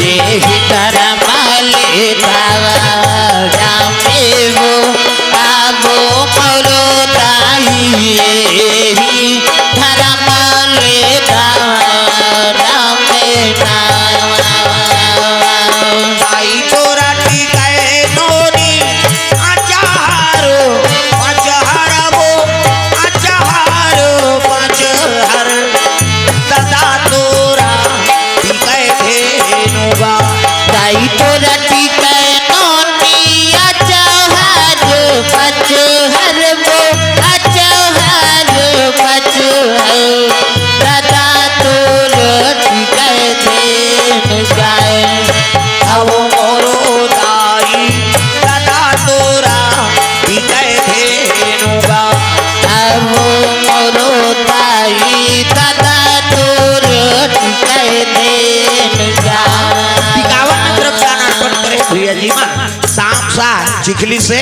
ये ही धरा माले धरा में वो आवो मोरो दाई, ये ही धरा माले धरा में। आई तोरा टिकाए नोनी अचाहारो पचहरबो, अचाहारो पचहर सदा तोरा टिकाए धेनुबा। दाई तोरा टिकाए नोनी अचाहारो पचहरबो, अचाहारो पचहर सदा तोर टिकाए धेनुबा। अब मोरो दाई सदा तोरा टिकाए धेनुबा। अब मोरो दाई सदा तोर टिकाए धेनुबा। टिकावन में द्रव्यदान अर्पण करे भैया जी मन। सांप सा चिखली से,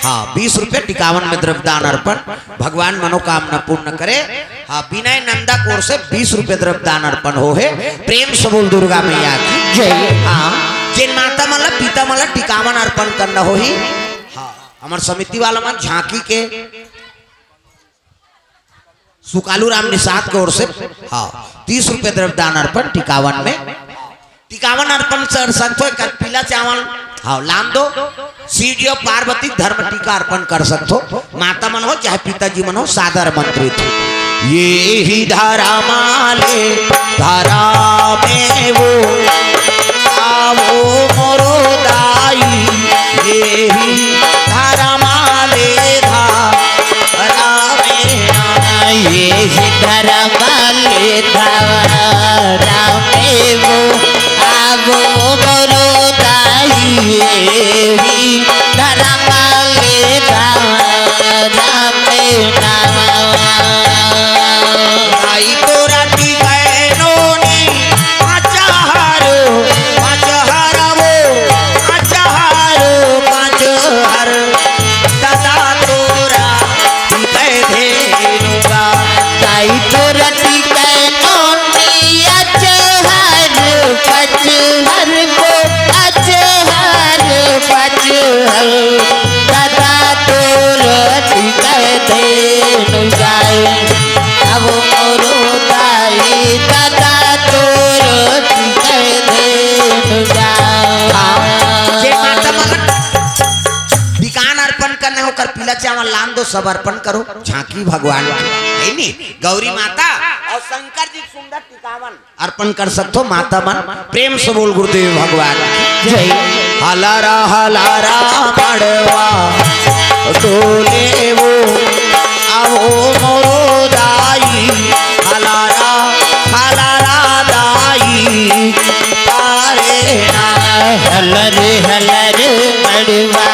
हाँ, बीस रुपये टिकावन में द्रव्यदान अर्पण। भगवान मनोकामना पूर्ण करे। हाँ, विनय नंदा कोर से बीस रुपये द्रव्यदान अर्पण हो हे। प्रेम से बोल दुर्गा मैया की जय। हाँ, जिन माता मन ला, पिता मन ला टिकावन अर्पण करना होही। हाँ, हमर समिति वाला मन झांकी के सुकालू राम निषाद के ओर से, हाँ, तीस रुपये द्रव्यदान अर्पण टिकावन में। टिकावन अर्पण कर सकथो, एक पीला चावल, हाँ, लान दो। सीढ़ी और पार्वती धर्म टीका अर्पण कर सकथो। माता मन हो चाहे पिताजी मन हो, सादर आमंत्रित हो। ये ही धरा माले धरा में वो आवो मोरो दाई, ये ही धरा माले धरा में, ये ही धरा माले धरा में वो आवो मोरो दाई, ये ही धरा माले धरा में। आई तोरा टिकाए नोनी अचाहारो पचहरबो, अचाहारो पचहर सदा तोरा टिकाए धेनुबा। दाई तोरा टिकाए नोनी अचाहारो पचहरबो, अचाहारो पचहर सदा तोर टिकाए धेनुबा। अब मोरो दाई सदा तोर टिकाए धेनुबा। हाँ, जे माता मन टिकावन अर्पण करना हो, ओकर पीला चावल लान दो, सब अर्पण करो झांकी भगवान की, है नी? गौरी माता और शंकर जी के सुंदर टिकावन अर्पण कर सकथो माता मन। प्रेम से बोल गुरुदेव भगवान की जय। हलारा हलारा मड़वा डोले वो आवो मोरो दाई, हलारा हलारा दाई तारे ना। हलर हलर मड़वा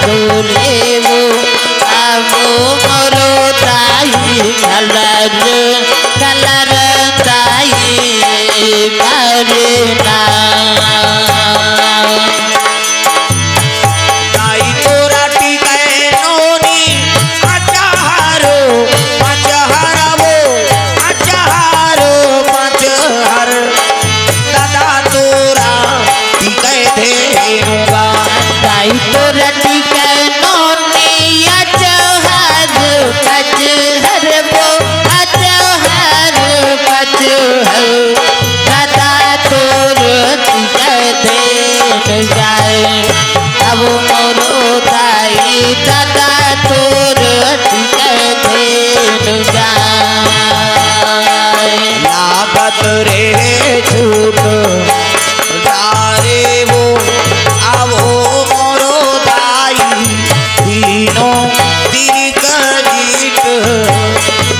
डोले वो आवो मोरो दाई, हलर कलर ताई मरना। ताई तोरा टिकाए नोनी अचाहारो पचहरबो, अचाहारो पचहर सदा तोरा टिकाए धेनुबा। ताई तोरा टिकाए नोनी अचाहारो पचहरबो, अचाहारो पचहर सदा तोर टिकाए धेनुबा। अब मोरो दाई सदा तोर टिकाए धेनुबा। लागत रे झूठ तारे वो आवो मोरो दाई, तीनों दिन का गीत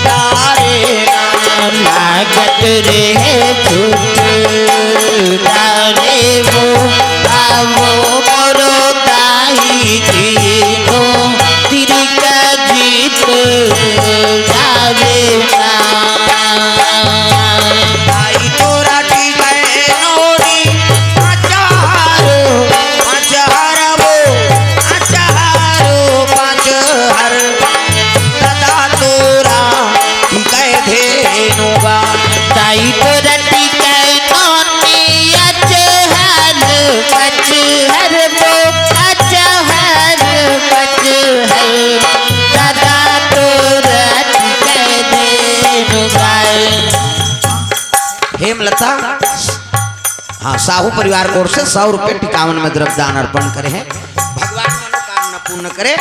तारे ना। लागत रे झूठ डारे वो, आवो मोरो ताई तीनो, तिरिका जीत जावे ना। ताई तोरा टिकै नोनी, अचार, अचार वो, अचार, अचार। दादा तोरा टिकै धेनु गा। ताई तोरा टिकै नोनी अचहर पचहर वो अचहर पचहर। दादा तोरा टिकै धेनु गा। हेमलता, हाँ, साहू परिवार की ओर से सौ रुपये टिकावन में द्रव्य दान अर्पण करे हैं। भगवान मनोकामना पूर्ण करे।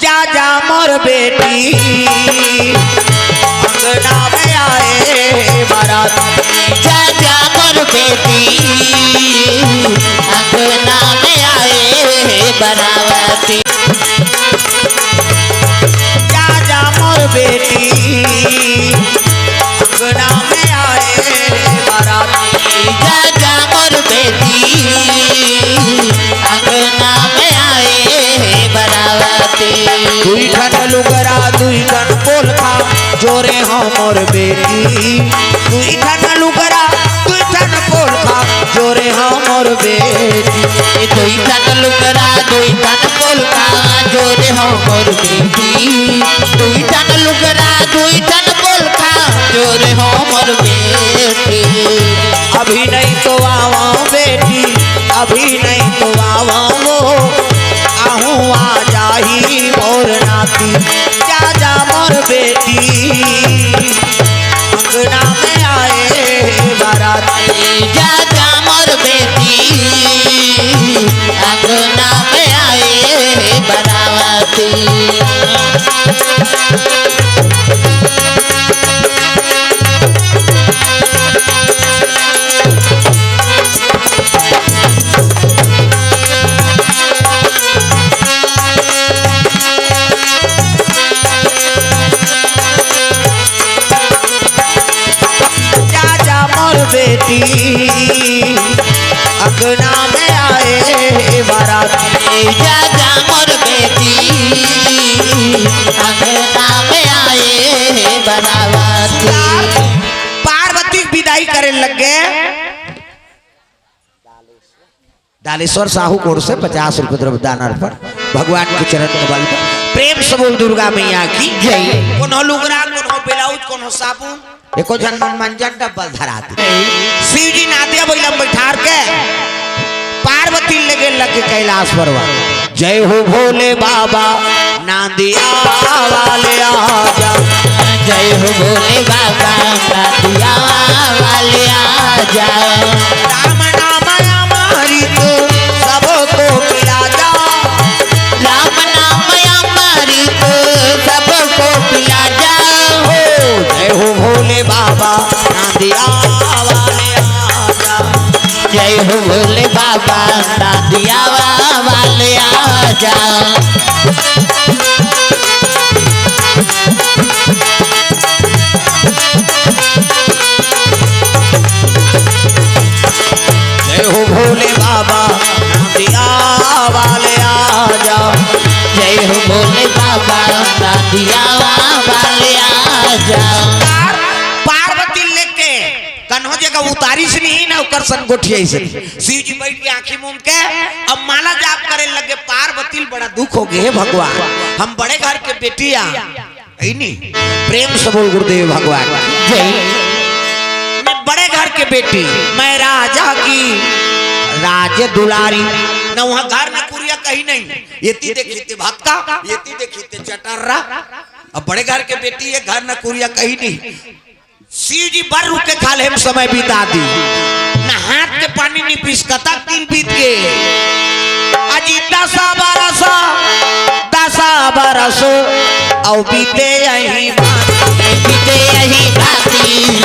जा जा मोर बेटी, अंगना में आए बारात। जा जा मोर बेटी, अंगना में आए बाराती। जा जा मोर बेटी, अंगना में आए बाराती। जा जा मोर बेटी, अंगना में आए बाराती। दुई ठन लुगरा, दुई ठन पोलखा, जोरे हो मोर बेटी। दुई ठन लुगरा, दुई ठन पोलखा, जोरे हो मोर बेटी। दुई ठन लुगरा, दुई ठन पोलखा, जोरे हो मोर बेटी। दुई ठन लुगरा, दुई ठन पोलखा, जोरे हो मोर बेटी। अभी नहीं तो आवा बेटी, अभी नहीं तो आवा वो, आहूँ आ जाही मोर नाती। जा जा मोर बेटी, अंगना में आए बाराती। जा जा मोर बेटी, अंगना में आए बाराती। जा जा मोर बेटी, अंगना में आए बाराती। जा जा मोर बेटी, अंगना में आए बाराती। पार्वती विदाई करे लग गए। दालेश्वर साहू की ओर से पचास रुपये द्रव्य दान अर्पण भगवान के चरण कमल पर। प्रेम से बोल दुर्गा मैया की जय। कोनो लुगरा, कोनो ब्लाउज, कोनो साबुन, एको झन मन मंजन डब्बल धरा दे। शिव जी नादिया बइला में बैठार के पार्वती लेगे लग कैलाश पर्वत। जय हो भोले बाबा, नांदिया वाले आजा। जय हो भोले बाबा, नांदिया वाले आजा। राम नाम अमृत सबको पिला जा। राम नाम अमृत सबको पिला जा। हो जय हो भोले बाबा, नांदिया वाले आजा। जय हो भोले बाबा, नांदिया वाले आजा। जय हो भोले बाबा, नांदिया वाले आजा। जय हो भोले बाबा, नांदिया वाले आजा। पार्वती लेके कन्हो जगह उतारिस नहीं ना, ओकर संग गोठियाइस नहीं। शिव जी बैठ के आँखी मूंद के अब माला जाप करे लगे। पार्वती ल बड़ा दुख हो गए, "हे भगवान, हम बड़े घर के बेटी आ, है नी?" प्रेम से बोल गुरुदेव भगवान जय। मैं बड़े घर के बेटी, मैं राजा की राज दुलारी, न वहाँ घर न कुरिया कहीं नहीं, ये ती देखी ते भक्ता, ये ती देखी ते चटर्रा। अब बड़े घर के बेटी, ये घर न कुरिया कहीं नहीं। शिव जी बर रुख के खाल्हे म समय बिता दी, न हाथ के पानी नी पीस, कतक दिन बीत गे। अजी दसा बरस, दसा बरस, अउ बीते यही बात, बीते यही बाती।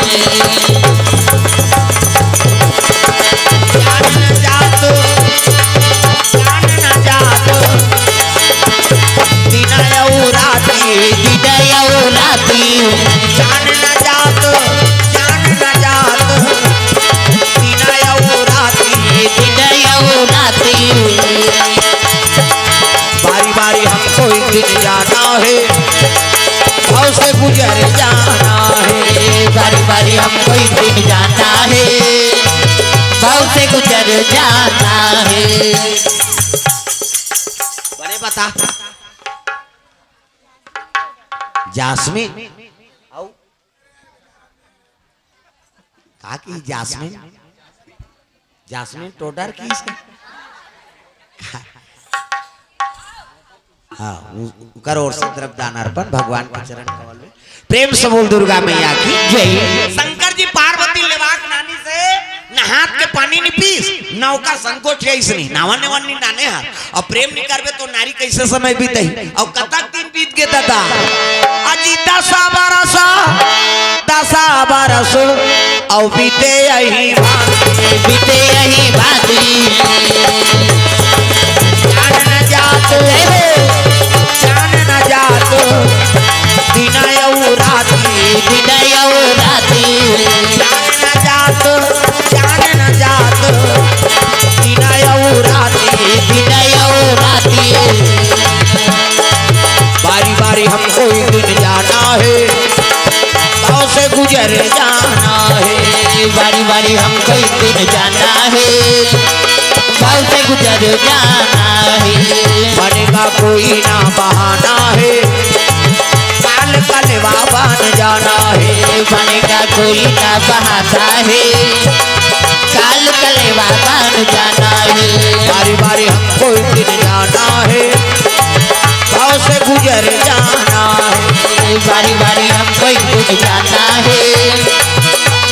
जान न जात, जान न जात, दिन अउ राती, दिन अउ राती। जान न जात, जान न जात, दिन अउ अरे हमको एक दिन जाना है, गाँव से गुजर जाना है। बड़े बता। जास्मिन। का की जास्मिन? जास्मिन टोडर की इसका? हाँ, उ-, उकर ओर से द्रव्य दान अर्पण भगवान के चरण कमल में। प्रेम से बोल दुर्गा मैया की जय। शंकर जी पार्वती लेवाक नानी से नहात के पानी नि पीस, नौका संकोच ऐसनी, नावन नेवन नि नाने हाथ। अउ प्रेम नि करबे तो नारी कैसे समय बीतही? अउ कतक दिन बीत गे दादा? अजी दसा बरस, दसा बरस, अउ बीते यही बात, बीते यही बात। जान न जात, जान न जात, दिन अउ राती, दिन अउ राती। जान न जात, जान न जात, दिन अउ राती, दिन अउ राती। बारी बारी हमको एक दिन जाना है, गाँव से गुजर जाना है। बारी बारी हमको एक दिन जाना है, गाँव से गुजर जाना है। बनेगा कोई ना बहाना है, काल कलेवा बन जाना है। बनेगा कोई ना बहाना है, काल कलेवा बन जाना है। बारी बारी हमको एक दिन जाना है, गाँव से गुजर जाना है। बारी बारी हमको एक दिन जाना है,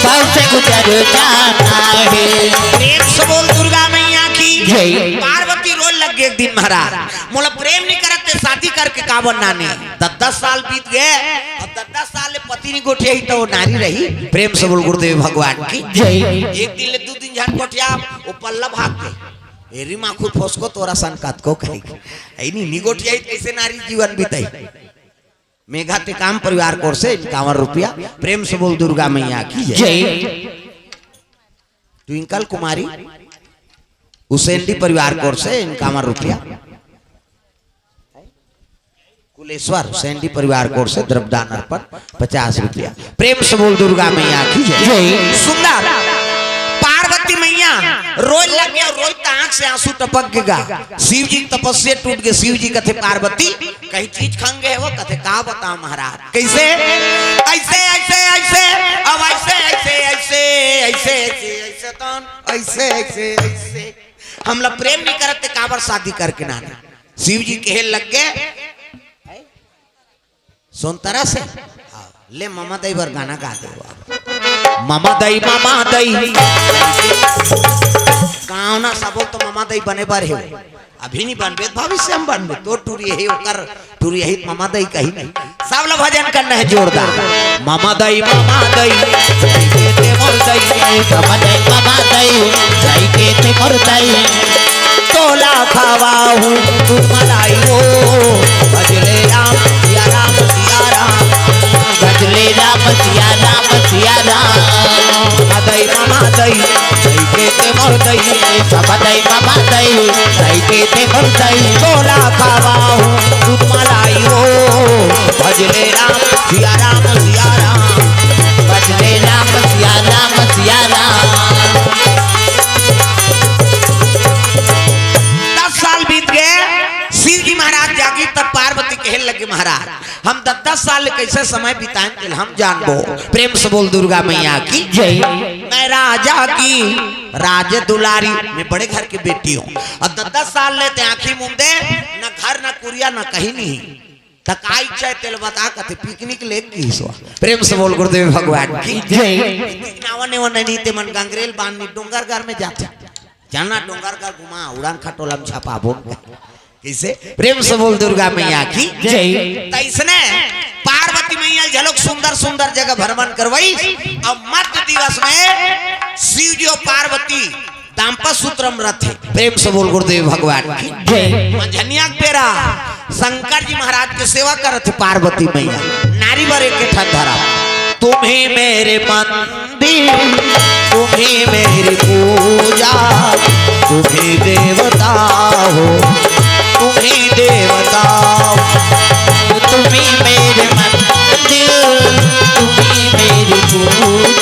गाँव से गुजर जाना है। प्रेम से बोल दुर्गा मैया की जय। पार्वती रोए लग गे एक दिन महाराज, मोला प्रेम नि करत ते शादी करके काबर नाने? दस दस साल बीत गे, अब दस दस साल ले पति नि गोठियाही त ओ नारी रही? प्रेम से बोल गुरुदेव भगवान की जय। एक दिन ले दू दिन झन गोठिया, ओ पल्ला भाग गे। एरी माखुर फोसको तोरा सन कतको कही। ऐ नि, नि गोठियाही त कैसे नारी जीवन बीतही? मेघा टेकाम परिवार कोर से इक्यावन रुपया। प्रेम से बोल दुर्गा मैया की जय। जय। ट्विंकल कुमारी उसेंडी परिवार कोर से इक्यावन रुपया। कुलेश्वर उसेंडी परिवार कोर से द्रव्यदान अर्पण पचास रुपया। प्रेम से बोल दुर्गा मैया की जय। जय। सुंदर पार्वती मैया रोए लग गे, रोए त आंख से आंसू टपक गे गा। शिव जी के तपस्या टूट गे। शिव जी कथे पार्वती कहीं चीज खंगे हो, कथे का बता महाराज। कैसे? ऐसे, ऐसे, ऐसे, अब ऐसे, ऐसे, ऐसे, ऐसे, ऐसे, ऐसे, तन, ऐसे, ऐसे, ऐसे। हमला प्रेम नि करत ते काबर शादी करके नाने? शिव जी कहे लग गे, सोनतरा से? हाँ, ले ममा दई बर गाना गा दे बाबा। ममा दई, ममा दई। गाँव ना सबो तो ममा दई बने बर हे। अभी नि बनबे, भविष्य में बनबे। तो टूरी हे, ओकर टूरी हे, ममा दई कही नहीं। सब ला भजन करना है जोरदार। ममा दई, ममा दई, दई के ते मोर दई। ममा दई, ममा दई, दई के ते मोर दई। तोला खवाहूँ दूध मलाई हो, भजले राम सिया राम सिया राम। भजले राम सिया राम सिया राम। ममा दई, ममा दई, दई के ते मोर दई। ममा दई, ममा दई, दई के ते मोर दई। तोला खवाहूँ दूध मलाई हो, भजले राम सिया राम सिया राम। भजले राम सिया राम सिया राम। दस साल बीत गे, शिव जी महाराज जागी, तब पार्वती कहे लगे, महाराज, हम दस दस साल ले कैसे समय बिताएं, तेला हम जानबो। प्रेम से बोल दुर्गा मैया की जय। मैं राजा की राज दुलारी, मैं बड़े घर के बेटी हूँ। अब दस दस साल ले ते आँखी मूंदे, न घर, न कुरिया, न कहीं नहीं। त का इच्छा हे तेला बता, कथे पिकनिक लेके गिस वा। प्रेम से बोल गुरुदेव भगवान की जय। नावा नेवा नहीं ते मन गंगरेल बांध नी डोंगरगढ़ में जाथे। जाना डोंगरगढ़ घुमा, उड़ान खटोला में छपा बोल। कैसे? प्रेम से बोल दुर्गा मैया की जय। त इसने पार्वती मैया झलक सुंदर सुंदर जगह भ्रमण करवाई। अब मध्य दिवस में शिव जी और पार्वती दाम्पत्य सूत्र में रथे। प्रेम से बोल गुरुदेव भगवान की जय। मंझनिया के बेरा शंकर जी महाराज के सेवा करत हे पार्वती मैया। नारी बर एक ठन धरा, तुम ही मेरे मंदिर, तुम ही मेरी पूजा, तुम ही देवता हो, तुम ही देवता हो। तुम ही मेरे मंदिर, तुम ही मेरी पूजा।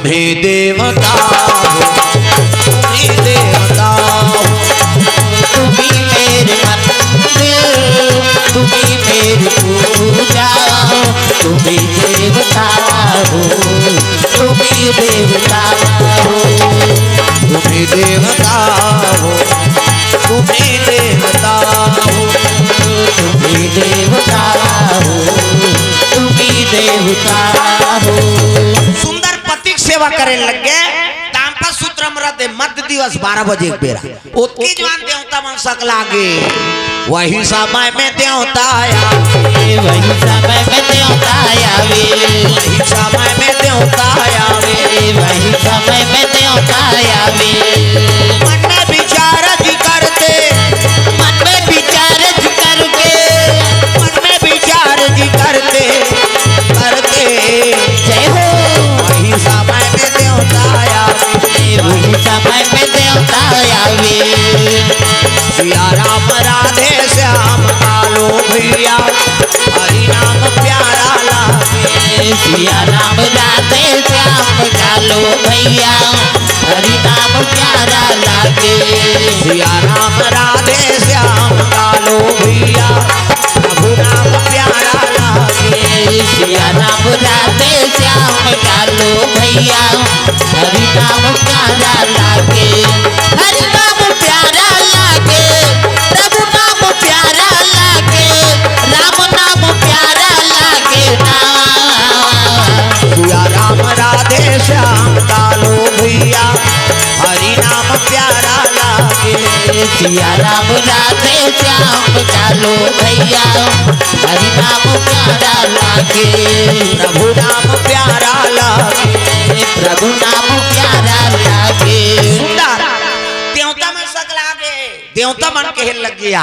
भी देवता हो, भी देवता हो, तुम ही मेरे मंदिर, तुम ही मेरी पूजा, तुम ही देवता हो, तुम ही देवता हो, तुम ही देवता हो, तुम ही देवता हो, तुम ही देवता हो, तुम ही देवता हो। सुंदर पति के सेवा करे लग गे। तांपा सूत्र म रथे मध्य दिवस बारह बजे के बेरा। ओतकी जवान देवता मन सकलागे। वही समय में देवता आवे, वही समय में देवता आवे, वही समय में देवता आवे, वही समय में देवता आवे। मन में विचार जी करते, मन में विचार जी करके, मन में विचार जी करते, करते। जय हो। वही समय में देवता आवे, वही समय में देवता आवे। सिया राम राधे श्याम कालो भैया, हरि नाम प्यारा लागे। सिया राम राधे श्याम कालो भैया, हरि नाम प्यारा लागे। सिया राम राधे श्याम कालो भैया, प्रभु नाम प्यारा लागे। सिया राम राधे श्याम कालो भैया, हरि नाम प्यारा लागे। हरि नाम प्यारा लागे, प्रभु नाम प्यारा लागे, राम नाम प्यारा लागे ना। सिया राम राधे श्याम कालो भैया, हरि नाम प्यारा लागे। सिया राम राधे श्याम कालो भैया, हरि नाम प्यारा लागे। प्रभु नाम प्यारा लागे, प्रभु नाम प्यारा लागे। सुंदर। देवता मन सकलागे। देवता मन कहे लग गया,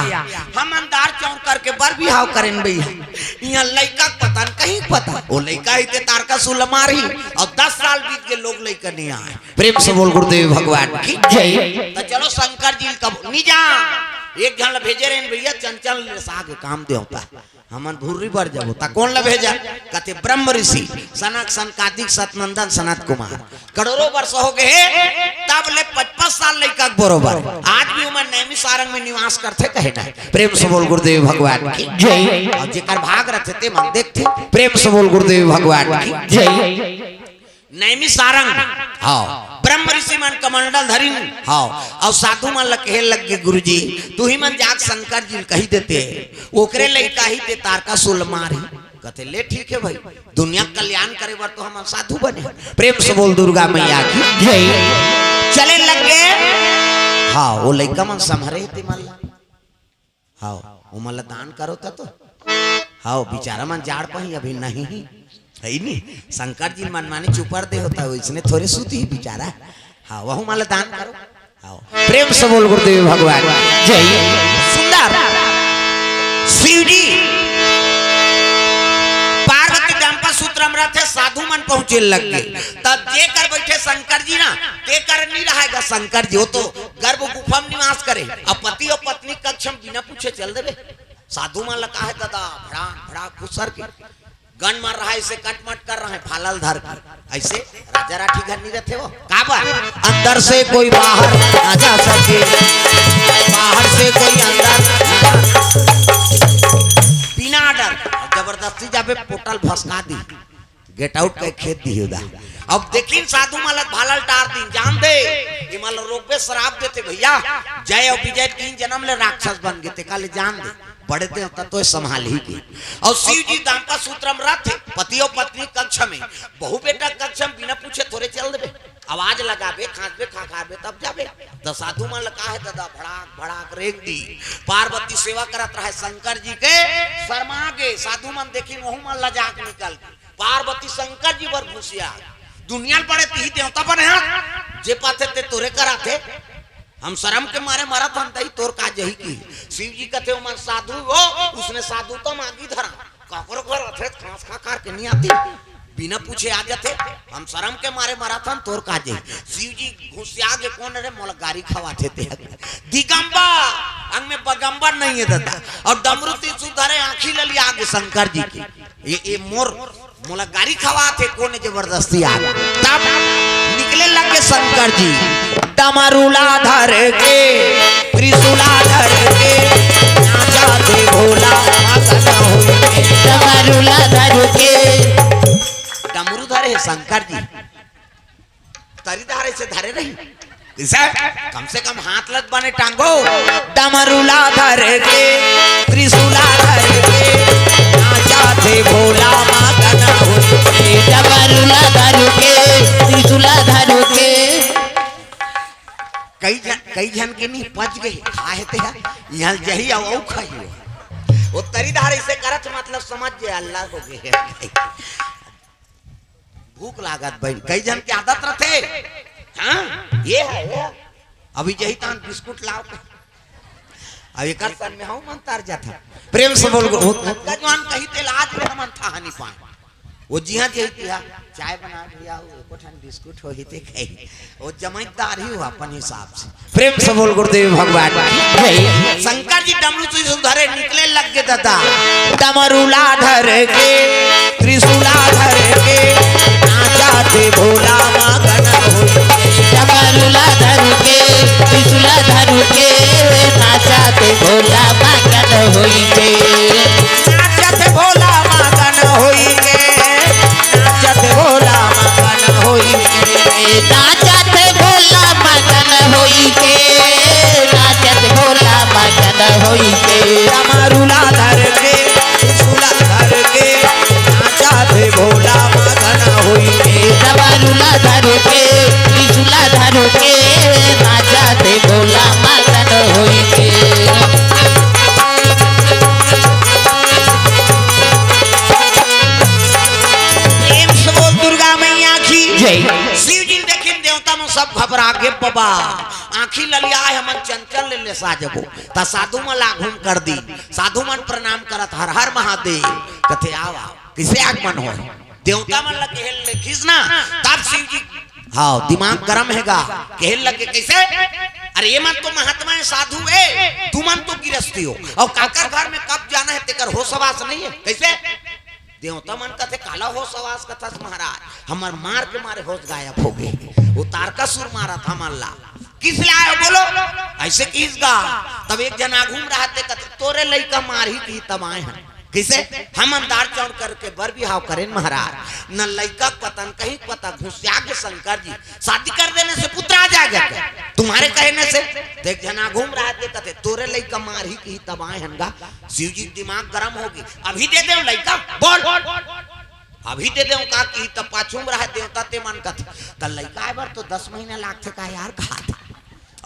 हम अंधार चौर करके बर बिहाव करेन भैया। इहाँ लइका के पता न कहीं पता। वो लइका ही ते तारका सुलमार ही। और दस साल बीत के लोग लइका नहीं आए। प्रेम से बोल गुरुदेव भगवान की जय। तो चलो शंकर जी का निजा एक झन ल भेजे रहेन भैया, चंचल ले साग काम देवता। हमन भुर्री बर जाबो, त कोन ल भेजा? कथे ब्रह्म ऋषि, सनक सनकादिक सतनंदन सनत कुमार। करोड़ों वर्ष हो गए, तब ले पचपन साल लइका के बरोबर। आज भी उमन नैमी सारंग में निवास करथे, कहे ना। प्रेम से बोल गुरुदेव भगवान की जय। और जेकर भाग रथे ते मन देखथे। प्रेम से बोल गुरुदेव भगवान की जय। नैमी सारंग, हाँ, ब्रह्म ऋषि मन कमंडल धरिन, हाँ, और साधु मन ल कहे लग गे, "गुरुजी, तू ही मन जाके शंकर जी ल कही देते, ओकरे लइका ही ते तारका सुलमार ही।" कथे, "ले ठीक है भाई, दुनिया के कल्याण करे बर तो हम साधु बने।" प्रेम से बोल दुर्गा मैया की जय। चले लग गे, हाँ, वो लइका मन संभरे हे ते मन ल। हाव, ओमन ला दान करो त तो। हाव, बेचारा मन जाड़ पही अभी नहीं ही। है नी? शंकर जी मनमानी चुपर दे होता, वइसने थोरे सूती ही बेचारा। हाव, वहू मन ला दान करो। हाव, प्रेम से बोल गुरुदेव भगवान जय। सुंदर। शिव जी पार्वती दांपत्य सूत्र म रथे, साधु मन पहुंचे लग गे। तब जेकर बैठे शंकर जी ना, तेकर नहीं रहेगा शंकर जी, वो तो गर्भ गुफा में निवास करे। अब पति और पत्नी कक्ष में बिना पूछे चल देबे। साधु मन ल का हे दादा, भड़ाक भड़ाक खुसर के गन मार रहा है, इसे कटमट कर रहा है, भाला ल धर के। ऐसे राजा राठी घर नहीं रहते वो। का बात? अंदर से कोई बाहर ना जा सके, बाहर से कोई अंदर ना जा सके। बिना डर, जबरदस्ती जाबे पोटल भसका दी। गेट आउट कहि के खेद दिही उदा। अब देखिन साधु मन ल भाला ल टार दिन, जान दे, ये मन ल रोकबे, श्राप देथे भैया। जय और विजय तीन जनम ले राक्षस बन गे, तेकर ले जान दे, बड़े देवता तो संभालही के। और शिव जी दांपत्य सूत्र म रथे, पति और पत्नी कक्ष में, बहू बेटा कक्ष में बिना पूछे थोरे चल देबे। आवाज लगाबे, खांसबे, खखारबे, तब जाबे। त साधु मन ल का हे दादा, भड़ाक भड़ाक रेंग दी। पार्वती सेवा करत रहे शंकर जी के, शर्मा गे, साधु मन देखिन, वहू मन लजा के निकल गे। पार्वती शंकर जी बर घुसिया। दुनिया ल बड़े तिही देवता बने हस, जे पाथे ते तोरे करा थे। हम शरम के मारे मरत हन, तही तोर का जही की। शिव जी कथे, "ओमन साधु हो, उसने साधु तो मांगी धरा।" काकरो घर अथे, खांस खखार के नहीं आती। बिना पूछे आ जाथे। हम शरम के मारे मरत हन, तोर का जही। शिव जी घुसिया गे, "कोन रे, मोला गारी खवाथे ते?" दिगंबर, अंग में बगंबर नहीं है दादा। और डमरू त्रिशूल धरे, आंखी ललिया गे शंकर जी की। ये, ये मोर, मोला गारी खवाथे, कोन जबरदस्ती आ? तब निकले लगे शंकर जी, डमरूला धर के, त्रिशूला धर के, नाचा थे भोला मगन होई के। डमरूला धर के। डमरू धरे हे शंकर जी, तरी धरे से धरे रही। इसे कम से कम हाथ लत बने टांगो। डमरूला धर के, त्रिशूला धर के, नाचा थे भोला मगन होई के। डमरूला धर के, त्रिशूला धर के। कई झन, कई झन के नहीं पच गए, खाए ते है, यहाँ जही आओ, आओ खाइयो। वो तरी धार इसे करत, मतलब समझ जे अल्लाह हो गए। भूख लागत बहिन, कई झन के आदत रथे। हाँ, ये है, ये है। अभी जही तान बिस्कुट लाओ। अब एकर सन में हूँ मन तर जाता। प्रेम से बोल गो। जवान कही ते लाज में हमन था नहीं पाए। वो जिहाँ जही तिहा, चाय बना भैया, वो एको ठन बिस्कुट होही ते खाई। वो जमाईदार ही हुआ अपन हिसाब से। प्रेम से बोल गुरुदेव भगवान की जय। शंकर जी डमरू त्रिशूल धरे निकले लग गे दादा। डमरूला धर के, त्रिशूला धर के, नाचा थे भोला मगन होई के। डमरूला धर के, त्रिशूला धर के, नाचा थे भोला मगन होई के। नाचा थे भोला मगन होई के, नाचा थे भोला मगन होई के। नाचत भोला मगन होई के, नाचत भोला मगन होई के। डमरूला धर के, त्रिशूला धर के, नाचत भोला मगन होई के। डमरूला धर के, त्रिशूला धर के, नाचत भोला मगन होई के। प्रेम से बोल दुर्गा मैया की जय। शिव जी ल देखिन देवता मन सब घबरा गे, बाबा, आँखी ललिया हे, हमन चंचल ले लेसा जबो। त साधु मन ला घूम कर दी, साधु मन प्रणाम करत, हर हर महादेव, कथे, "आव, आव, कइसे आगमन होय?" देवता मन ला कहे ल देखिस ना, तब शिव जी, हाँ, दिमाग गरम हे गा, कहे लगे, "कइसे? अरे, ये मन तो महात्मा हे, साधु हे, तुमन तो गिरस्ती हो, अउ काकर घर में कब जाना हे, तेकर होश हवास नइ हे, कइसे?" देवता मन कथे, "काला होश हवास कथस महाराज, हमर मार के मारे होश गायब हो गे, वो तारकासुर मारत हमन ला।" "किस ले आए हो बोलो?" अइसे किहिस गा। तब एक झन आघू म रहत हे कथे, "तोरे लइका मारही किही तब आए हन।" कइसे? हमन दार चाउर करके बर बिहाव करेन महाराज, न लइका के पता, न कहीं के पता, घुसिया गे शंकर जी, शादी कर देने से पुत्र आ जाएगा क्या तुम्हारे कहने से? त एक झन आघू म रहत हे कथे, "तोरे लइका मारही किही तब आए हन गा।" शिव जी के दिमाग गरम हो गे, "अभी दे देव लइका, बोल, अभी दे देव का किही?" त पाछू म रहत देवता ते मन कथे, "त लइका आए बर तो दस महीना लागथे का यार?" कहा थे।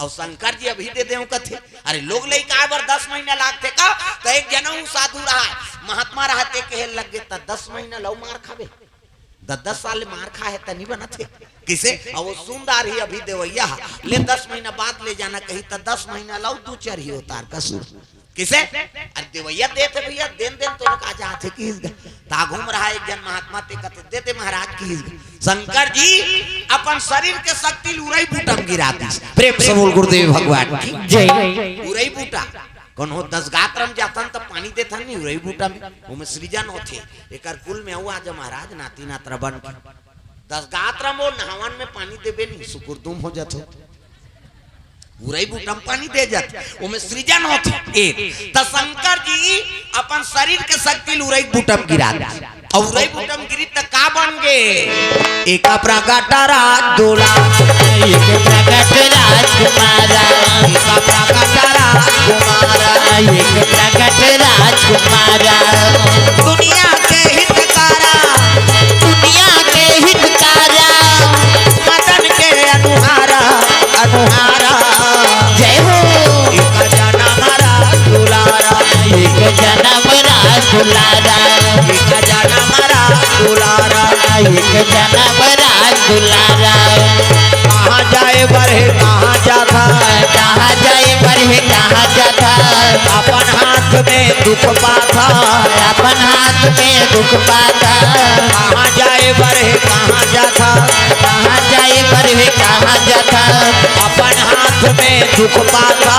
अउ शंकर जी अभी दे देव कथे, "अरे, लोग लइका आए बर दस महीना लागथे का?" त एक झन अउ साधु रहय, महात्मा रहय, ते कहे लग गे, "त दस महीना लउ मार खाबे, दस दस साल ले मार खाहे त नइ बनत हे।" कइसे? अउ वो सुंदर ही अभी देवइया ह, "ले दस महीना बाद ले जाना" कही, त दस महीना लउ दू चार ही उतार का सुर। कइसे? अरे देवइया देथे भइया, देन देन तो का जाथे किहिस गा। त आघू म रहय एक झन महात्मा, ते कथे, "दे दे महाराज" किहिस गा। शंकर जी अपन शरीर के शक्ति ल उरई बूटा म गिरा दिस। प्रेम से बोल गुरुदेव भगवान की जय। उरई बूटा, कोनो दस गात्र म जाथन त पानी देथन नी उरई बूटा म, ओमे सृजन होथे। एकर कुल में अउ आजा महाराज, नाती नातरा बन के दस गात्र म नहावन में पानी देबे नी, सुकुरदुम हो जाथे। उरई बूटा म पानी दे जाथे, ओमे सृजन होथे। ए, त शंकर जी अपन शरीर के शक्ति ल उरई बूटा म गिरा दे। अउ उरई बूटा म गिरी त का बन गे? एक प्रगट राज दुलारा, एक प्रगट राजकुमारा, एक प्रगट राजकुमारा, एक प्रगट राजकुमारा। दुनिया के हितकारा, दुनिया के हितकारा, मदन के अनुहारा, अनुहारा। जय हो। एक जनम राज दुलारा, एक जनम राज दुलारा, एक जनम राज दुलारा, एक जनम राज दुलारा। कहाँ जाए बर हे, कहाँ जाथा? कहाँ जाए बर हे, कहाँ जाथा? अपन हाथ में दुख पाथा, अपन हाथ में दुख पाथा। कहाँ जाए बर हे, कहाँ जाथा? कहाँ जाए बर हे, कहाँ जाथा? अपन हाथ में दुख पाथा,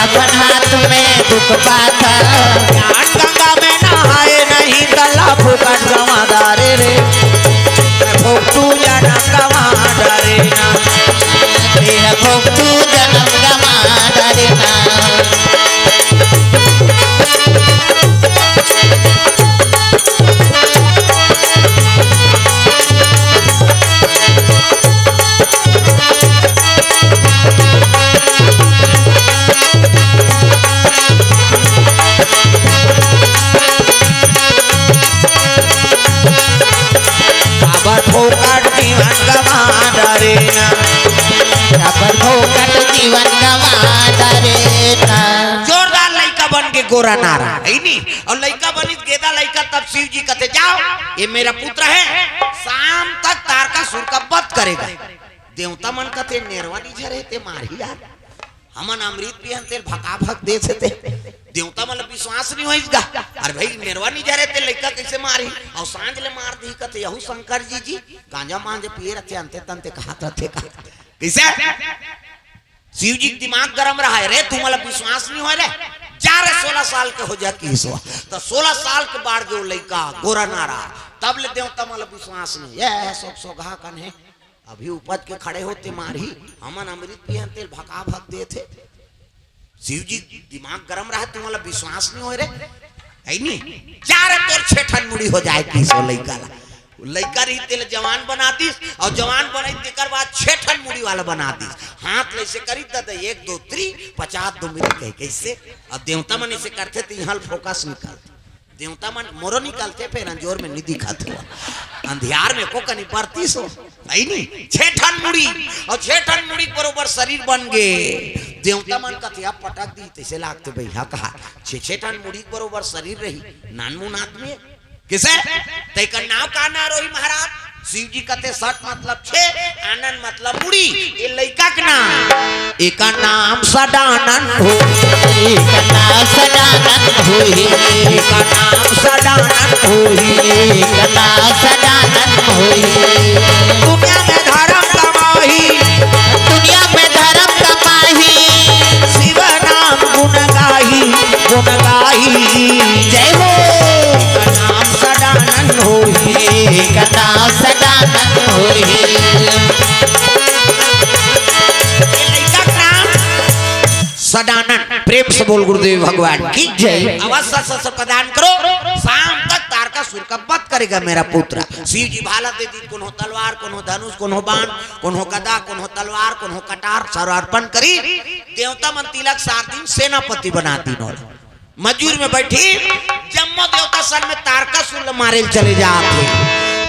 अपन हाथ में दुख पाथा। ज्ञान गंगा में नहाए नहीं, तला फुकट गंवा डारे रे। फुकटू या ना गंवा डारे ना। गोरा नारा, है नी? अउ लइका बनिस गेदा लइका, तब शिव जी कथे, "जाओ, ये मेरा पुत्र है, शाम तक तारकासुर का वध करेगा।" देवता मन कथे, "नेरवा नी झरे ते मारही यार, हमन अमृत पियन तेला भका भक देथे ते।" देवता मन ला विश्वास नी होइस गा। "अरे भाई, नेरवा नी झरे ते लइका कइसे मारही? अउ सांझ ले मार दिही," कथे, "यहू शंकर जी जी गांजा मांजा पिए रथे, अंते तंते कहत रथे का?" कइसे? शिव जी के दिमाग गरम रहा है, "रे, तुमला विश्वास नी होय रे, जा रे, सोलह साल के हो जा," किहिस। त सोलह साल के बाढ़ गे वो लइका गोरा नारा, तब ले देवता मन ला विश्वास नी। "ये सब सोगहा कन हे, अभी उपज के खड़े होते मारही, हमन अमृत पियन तेला भका भक देथे।" शिव जी के दिमाग गरम रहा, "तुमला विश्वास नी होय रे, है नी? जा रे, तोर छे ठन मुड़ी हो जाए," किहिस वो लइका ला। लइका रही तेला जवान बना दिस, अउ जवान बनाई तेकर बाद छे ठन मुड़ी वाला बना दिस। हाथ ले अइसे करी, "ददा एक दो तीन, पचास दो मिनट," कहे, कइसे? अब देवता मन अइसे करथे त इहाँ ल फोकस निकलथे। देवता मन मोरो निकलथे, फेर अंजोर में नी दिखत हो, अंधियार में को कनी परतिस हो, है नी? छे ठन मुड़ी, अउ छे ठन मुड़ी के बरोबर शरीर बन गे। देवता मन कथे, "अब पटक दिही," तइसे लागथे भइया कहा, "छे छे ठन मुड़ी के बरोबर शरीर रही, नानमुन आदमी हे।" कइसे? "तइकर नाव का नाव रही महाराज?" शिव जी कथे, "सट मतलब छे, आनंद मतलब मुड़ी, ये लइका के नाम, एकर नाम सदानंद होही।" एकर नाम सदानंद होही। एकर नाम सदानंद होही। एकर नाम सदानंद होही। दुनिया में धर्म कमाही। दुनिया में धर्म कमाही। शिव नाम गुण गाही, गुण गाही। जय हो। एकर नाम सदानंद होही। एकर नाम सदानंद होही। ये लइका के नाम सदानंद। प्रेम से बोल गुरुदेव भगवान की जय। अवश्य से प्रदान करो, शाम तक तारकासुर का वध करेगा मेरा पुत्र। शिव जी भाला दे दी, कोनो तलवार, कोनो धनुष, कोनो बाण, कोनो गदा, कोनो तलवार, कोनो कटार, सर्व अर्पण करी। देवता मन तिलक सार दिन सेनापति बना दीन ओला। मजूर में बैठी जम्मो देवता सन में तारकासुर ल मारे ल चले जात हे।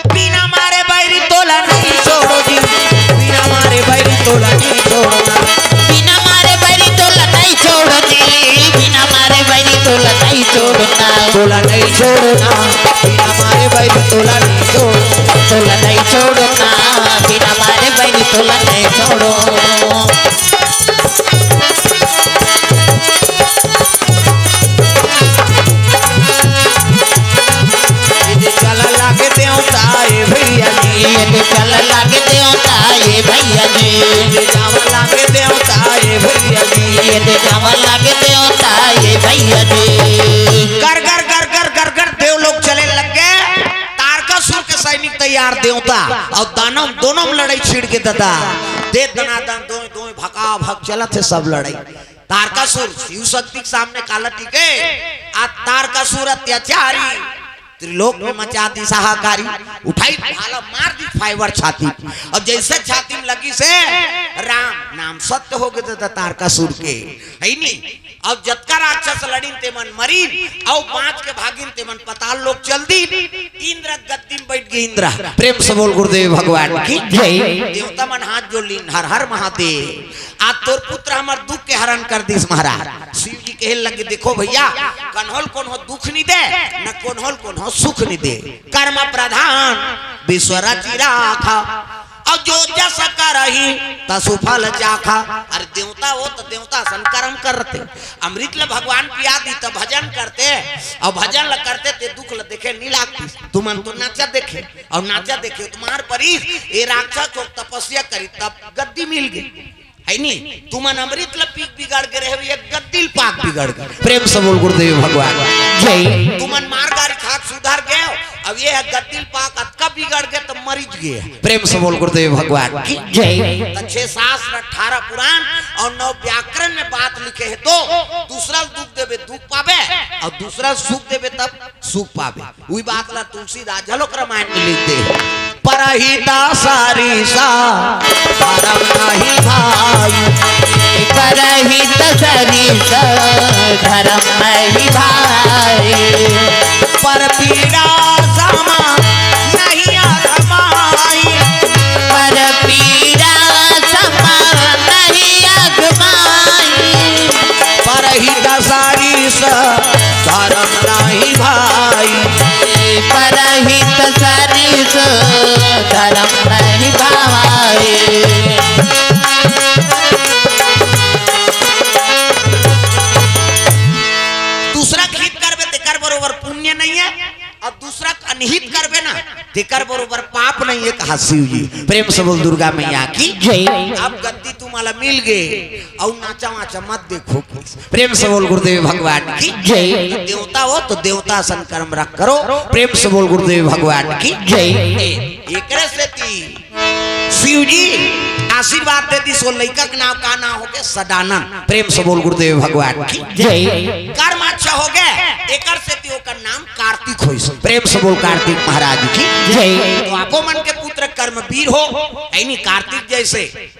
बिना मारे बैरी तोला नहीं छोड़ो जी, बिना मारे बैरी तोला नहीं छोड़ो ना। बिना मारे बैरी तोला नहीं छोड़ो जी, बिना मारे बैरी तोला नहीं छोड़ो ना। तोला नहीं छोड़ो ना, बिना मारे बैरी तोला नहीं छोड़ो। तोला नहीं छोड़ो ना, बिना मारे बैरी तोला नहीं छोड़ो। यदि चल लागे देवता ए भैया जी। यदि चल लागे देवता ए भैया जी। यदि जावा लागे देवता ए भैया जी। यदि जावा लागे देवता ए भैया जी। कर, कर, कर, कर, कर, कर देव लोग चले लग गे। तारकासुर के सैनिक तैयार देवता अउ दानव दोनों में लड़ाई छिड़ गे ददा। दे दनादन दोय, दोय भका भक चलत हे सब लड़ाई। तारकासुर शिव शक्ति के सामने काला टिके, आ तारकासुर अत्याचारी त्रिलोक में मचा दिस हाहाकारी, उठाई भाला मार दिस fiber छाती। अब जइसे छाती में लगिस हे, राम नाम सत्य हो गे ददा तारकासुर के, है नी? अब जतका राक्षस लड़िन तेमन मरिन, अउ बांच के भागिन तेमन पताल लोक चल दीन। इंद्र गद्दी में बैठ गे इंद्र। प्रेम से बोल गुरुदेव भगवान की जय। देवता मन हाथ जोड़ लीन, हर हर महादेव। आज तोर पुत्र हमर दुख के हरण कर दिस महाराज। शिव जी कहे लगे, देखो भैया, कन्हो ल कोनो दुख नी दे, न कोनो ल कोनो सुख नी दे। कर्म प्रधान विश्व रचि राखा, अउ जो जस करही तसु फल चाखा। अरे देवता हो त देवता असन कर्म करथे, अमृत ल भगवान पिया दी त भजन करथे, अउ भजन ल करथे ते दुख ल देखे नी लागतिस। तुमन तो नाचा देखे, अउ नाचा देखे त मार परिस। ए राक्षस हो तपस्या करी तब गद्दी मिल गे। है नी? तुमन अमृत ल पीक बिगड़ गे रहे, ये गद्दी ल पाक बिगड़ गे। प्रेम से बोल गुरुदेव भगवान जय। तुमन मार गारी खात सुधर गे, अब ये ह गद्दी ल पाक अतका बिगड़ गे त मरिच गे। प्रेम से बोल गुरुदेव भगवान की जय। त छह शास्त्र, अठारह पुराण अउ नौ व्याकरण में बात लिखे हे, तो दूसरा ल दुख देबे दुख पाबे, अउ दूसरा ल सुख देबे तब सुख पाबे। उही बात ला तुलसीदास घलोक रामायण में लिख दे, परहित सरिस धरम नहीं भाई। परहित सरिस धरम नहीं भाई। पर पीरा सम नहीं अघमाई। पर पीरा सम नहीं अघमाई। परहित सरिस परहित सरिस धरम नहीं भावे। दूसरा के हित करबे, तेकर बरोबर पुण्य नहीं है, अउ दूसरा के अनहित करबे ना, तेकर बरोबर पाप नहीं है, कहा शिव जी। प्रेम से बोल दुर्गा मैया की जय। अब गद्दी तुम्हारा मिल गए, अउ नाचा वाचा मत देखो। प्रेम से बोल गुरुदेव भगवान की जय। देवता हो तो देवता असन कर्म रख करो। प्रेम से बोल गुरुदेव भगवान की जय। एकरे सेती शिव जी आशीर्वाद दे दिस, ओ लइका के नाम का नाम होगे? सदानंद। प्रेम से बोल गुरुदेव भगवान की जय। कर्म अच्छा होगे, एकर सेती ओकर नाम कार्तिक होइस। प्रेम से बोल कार्तिक महाराज की जय। तो आपो मन के पुत्र कर्मवीर हो, ऐनी कार्तिक जैसे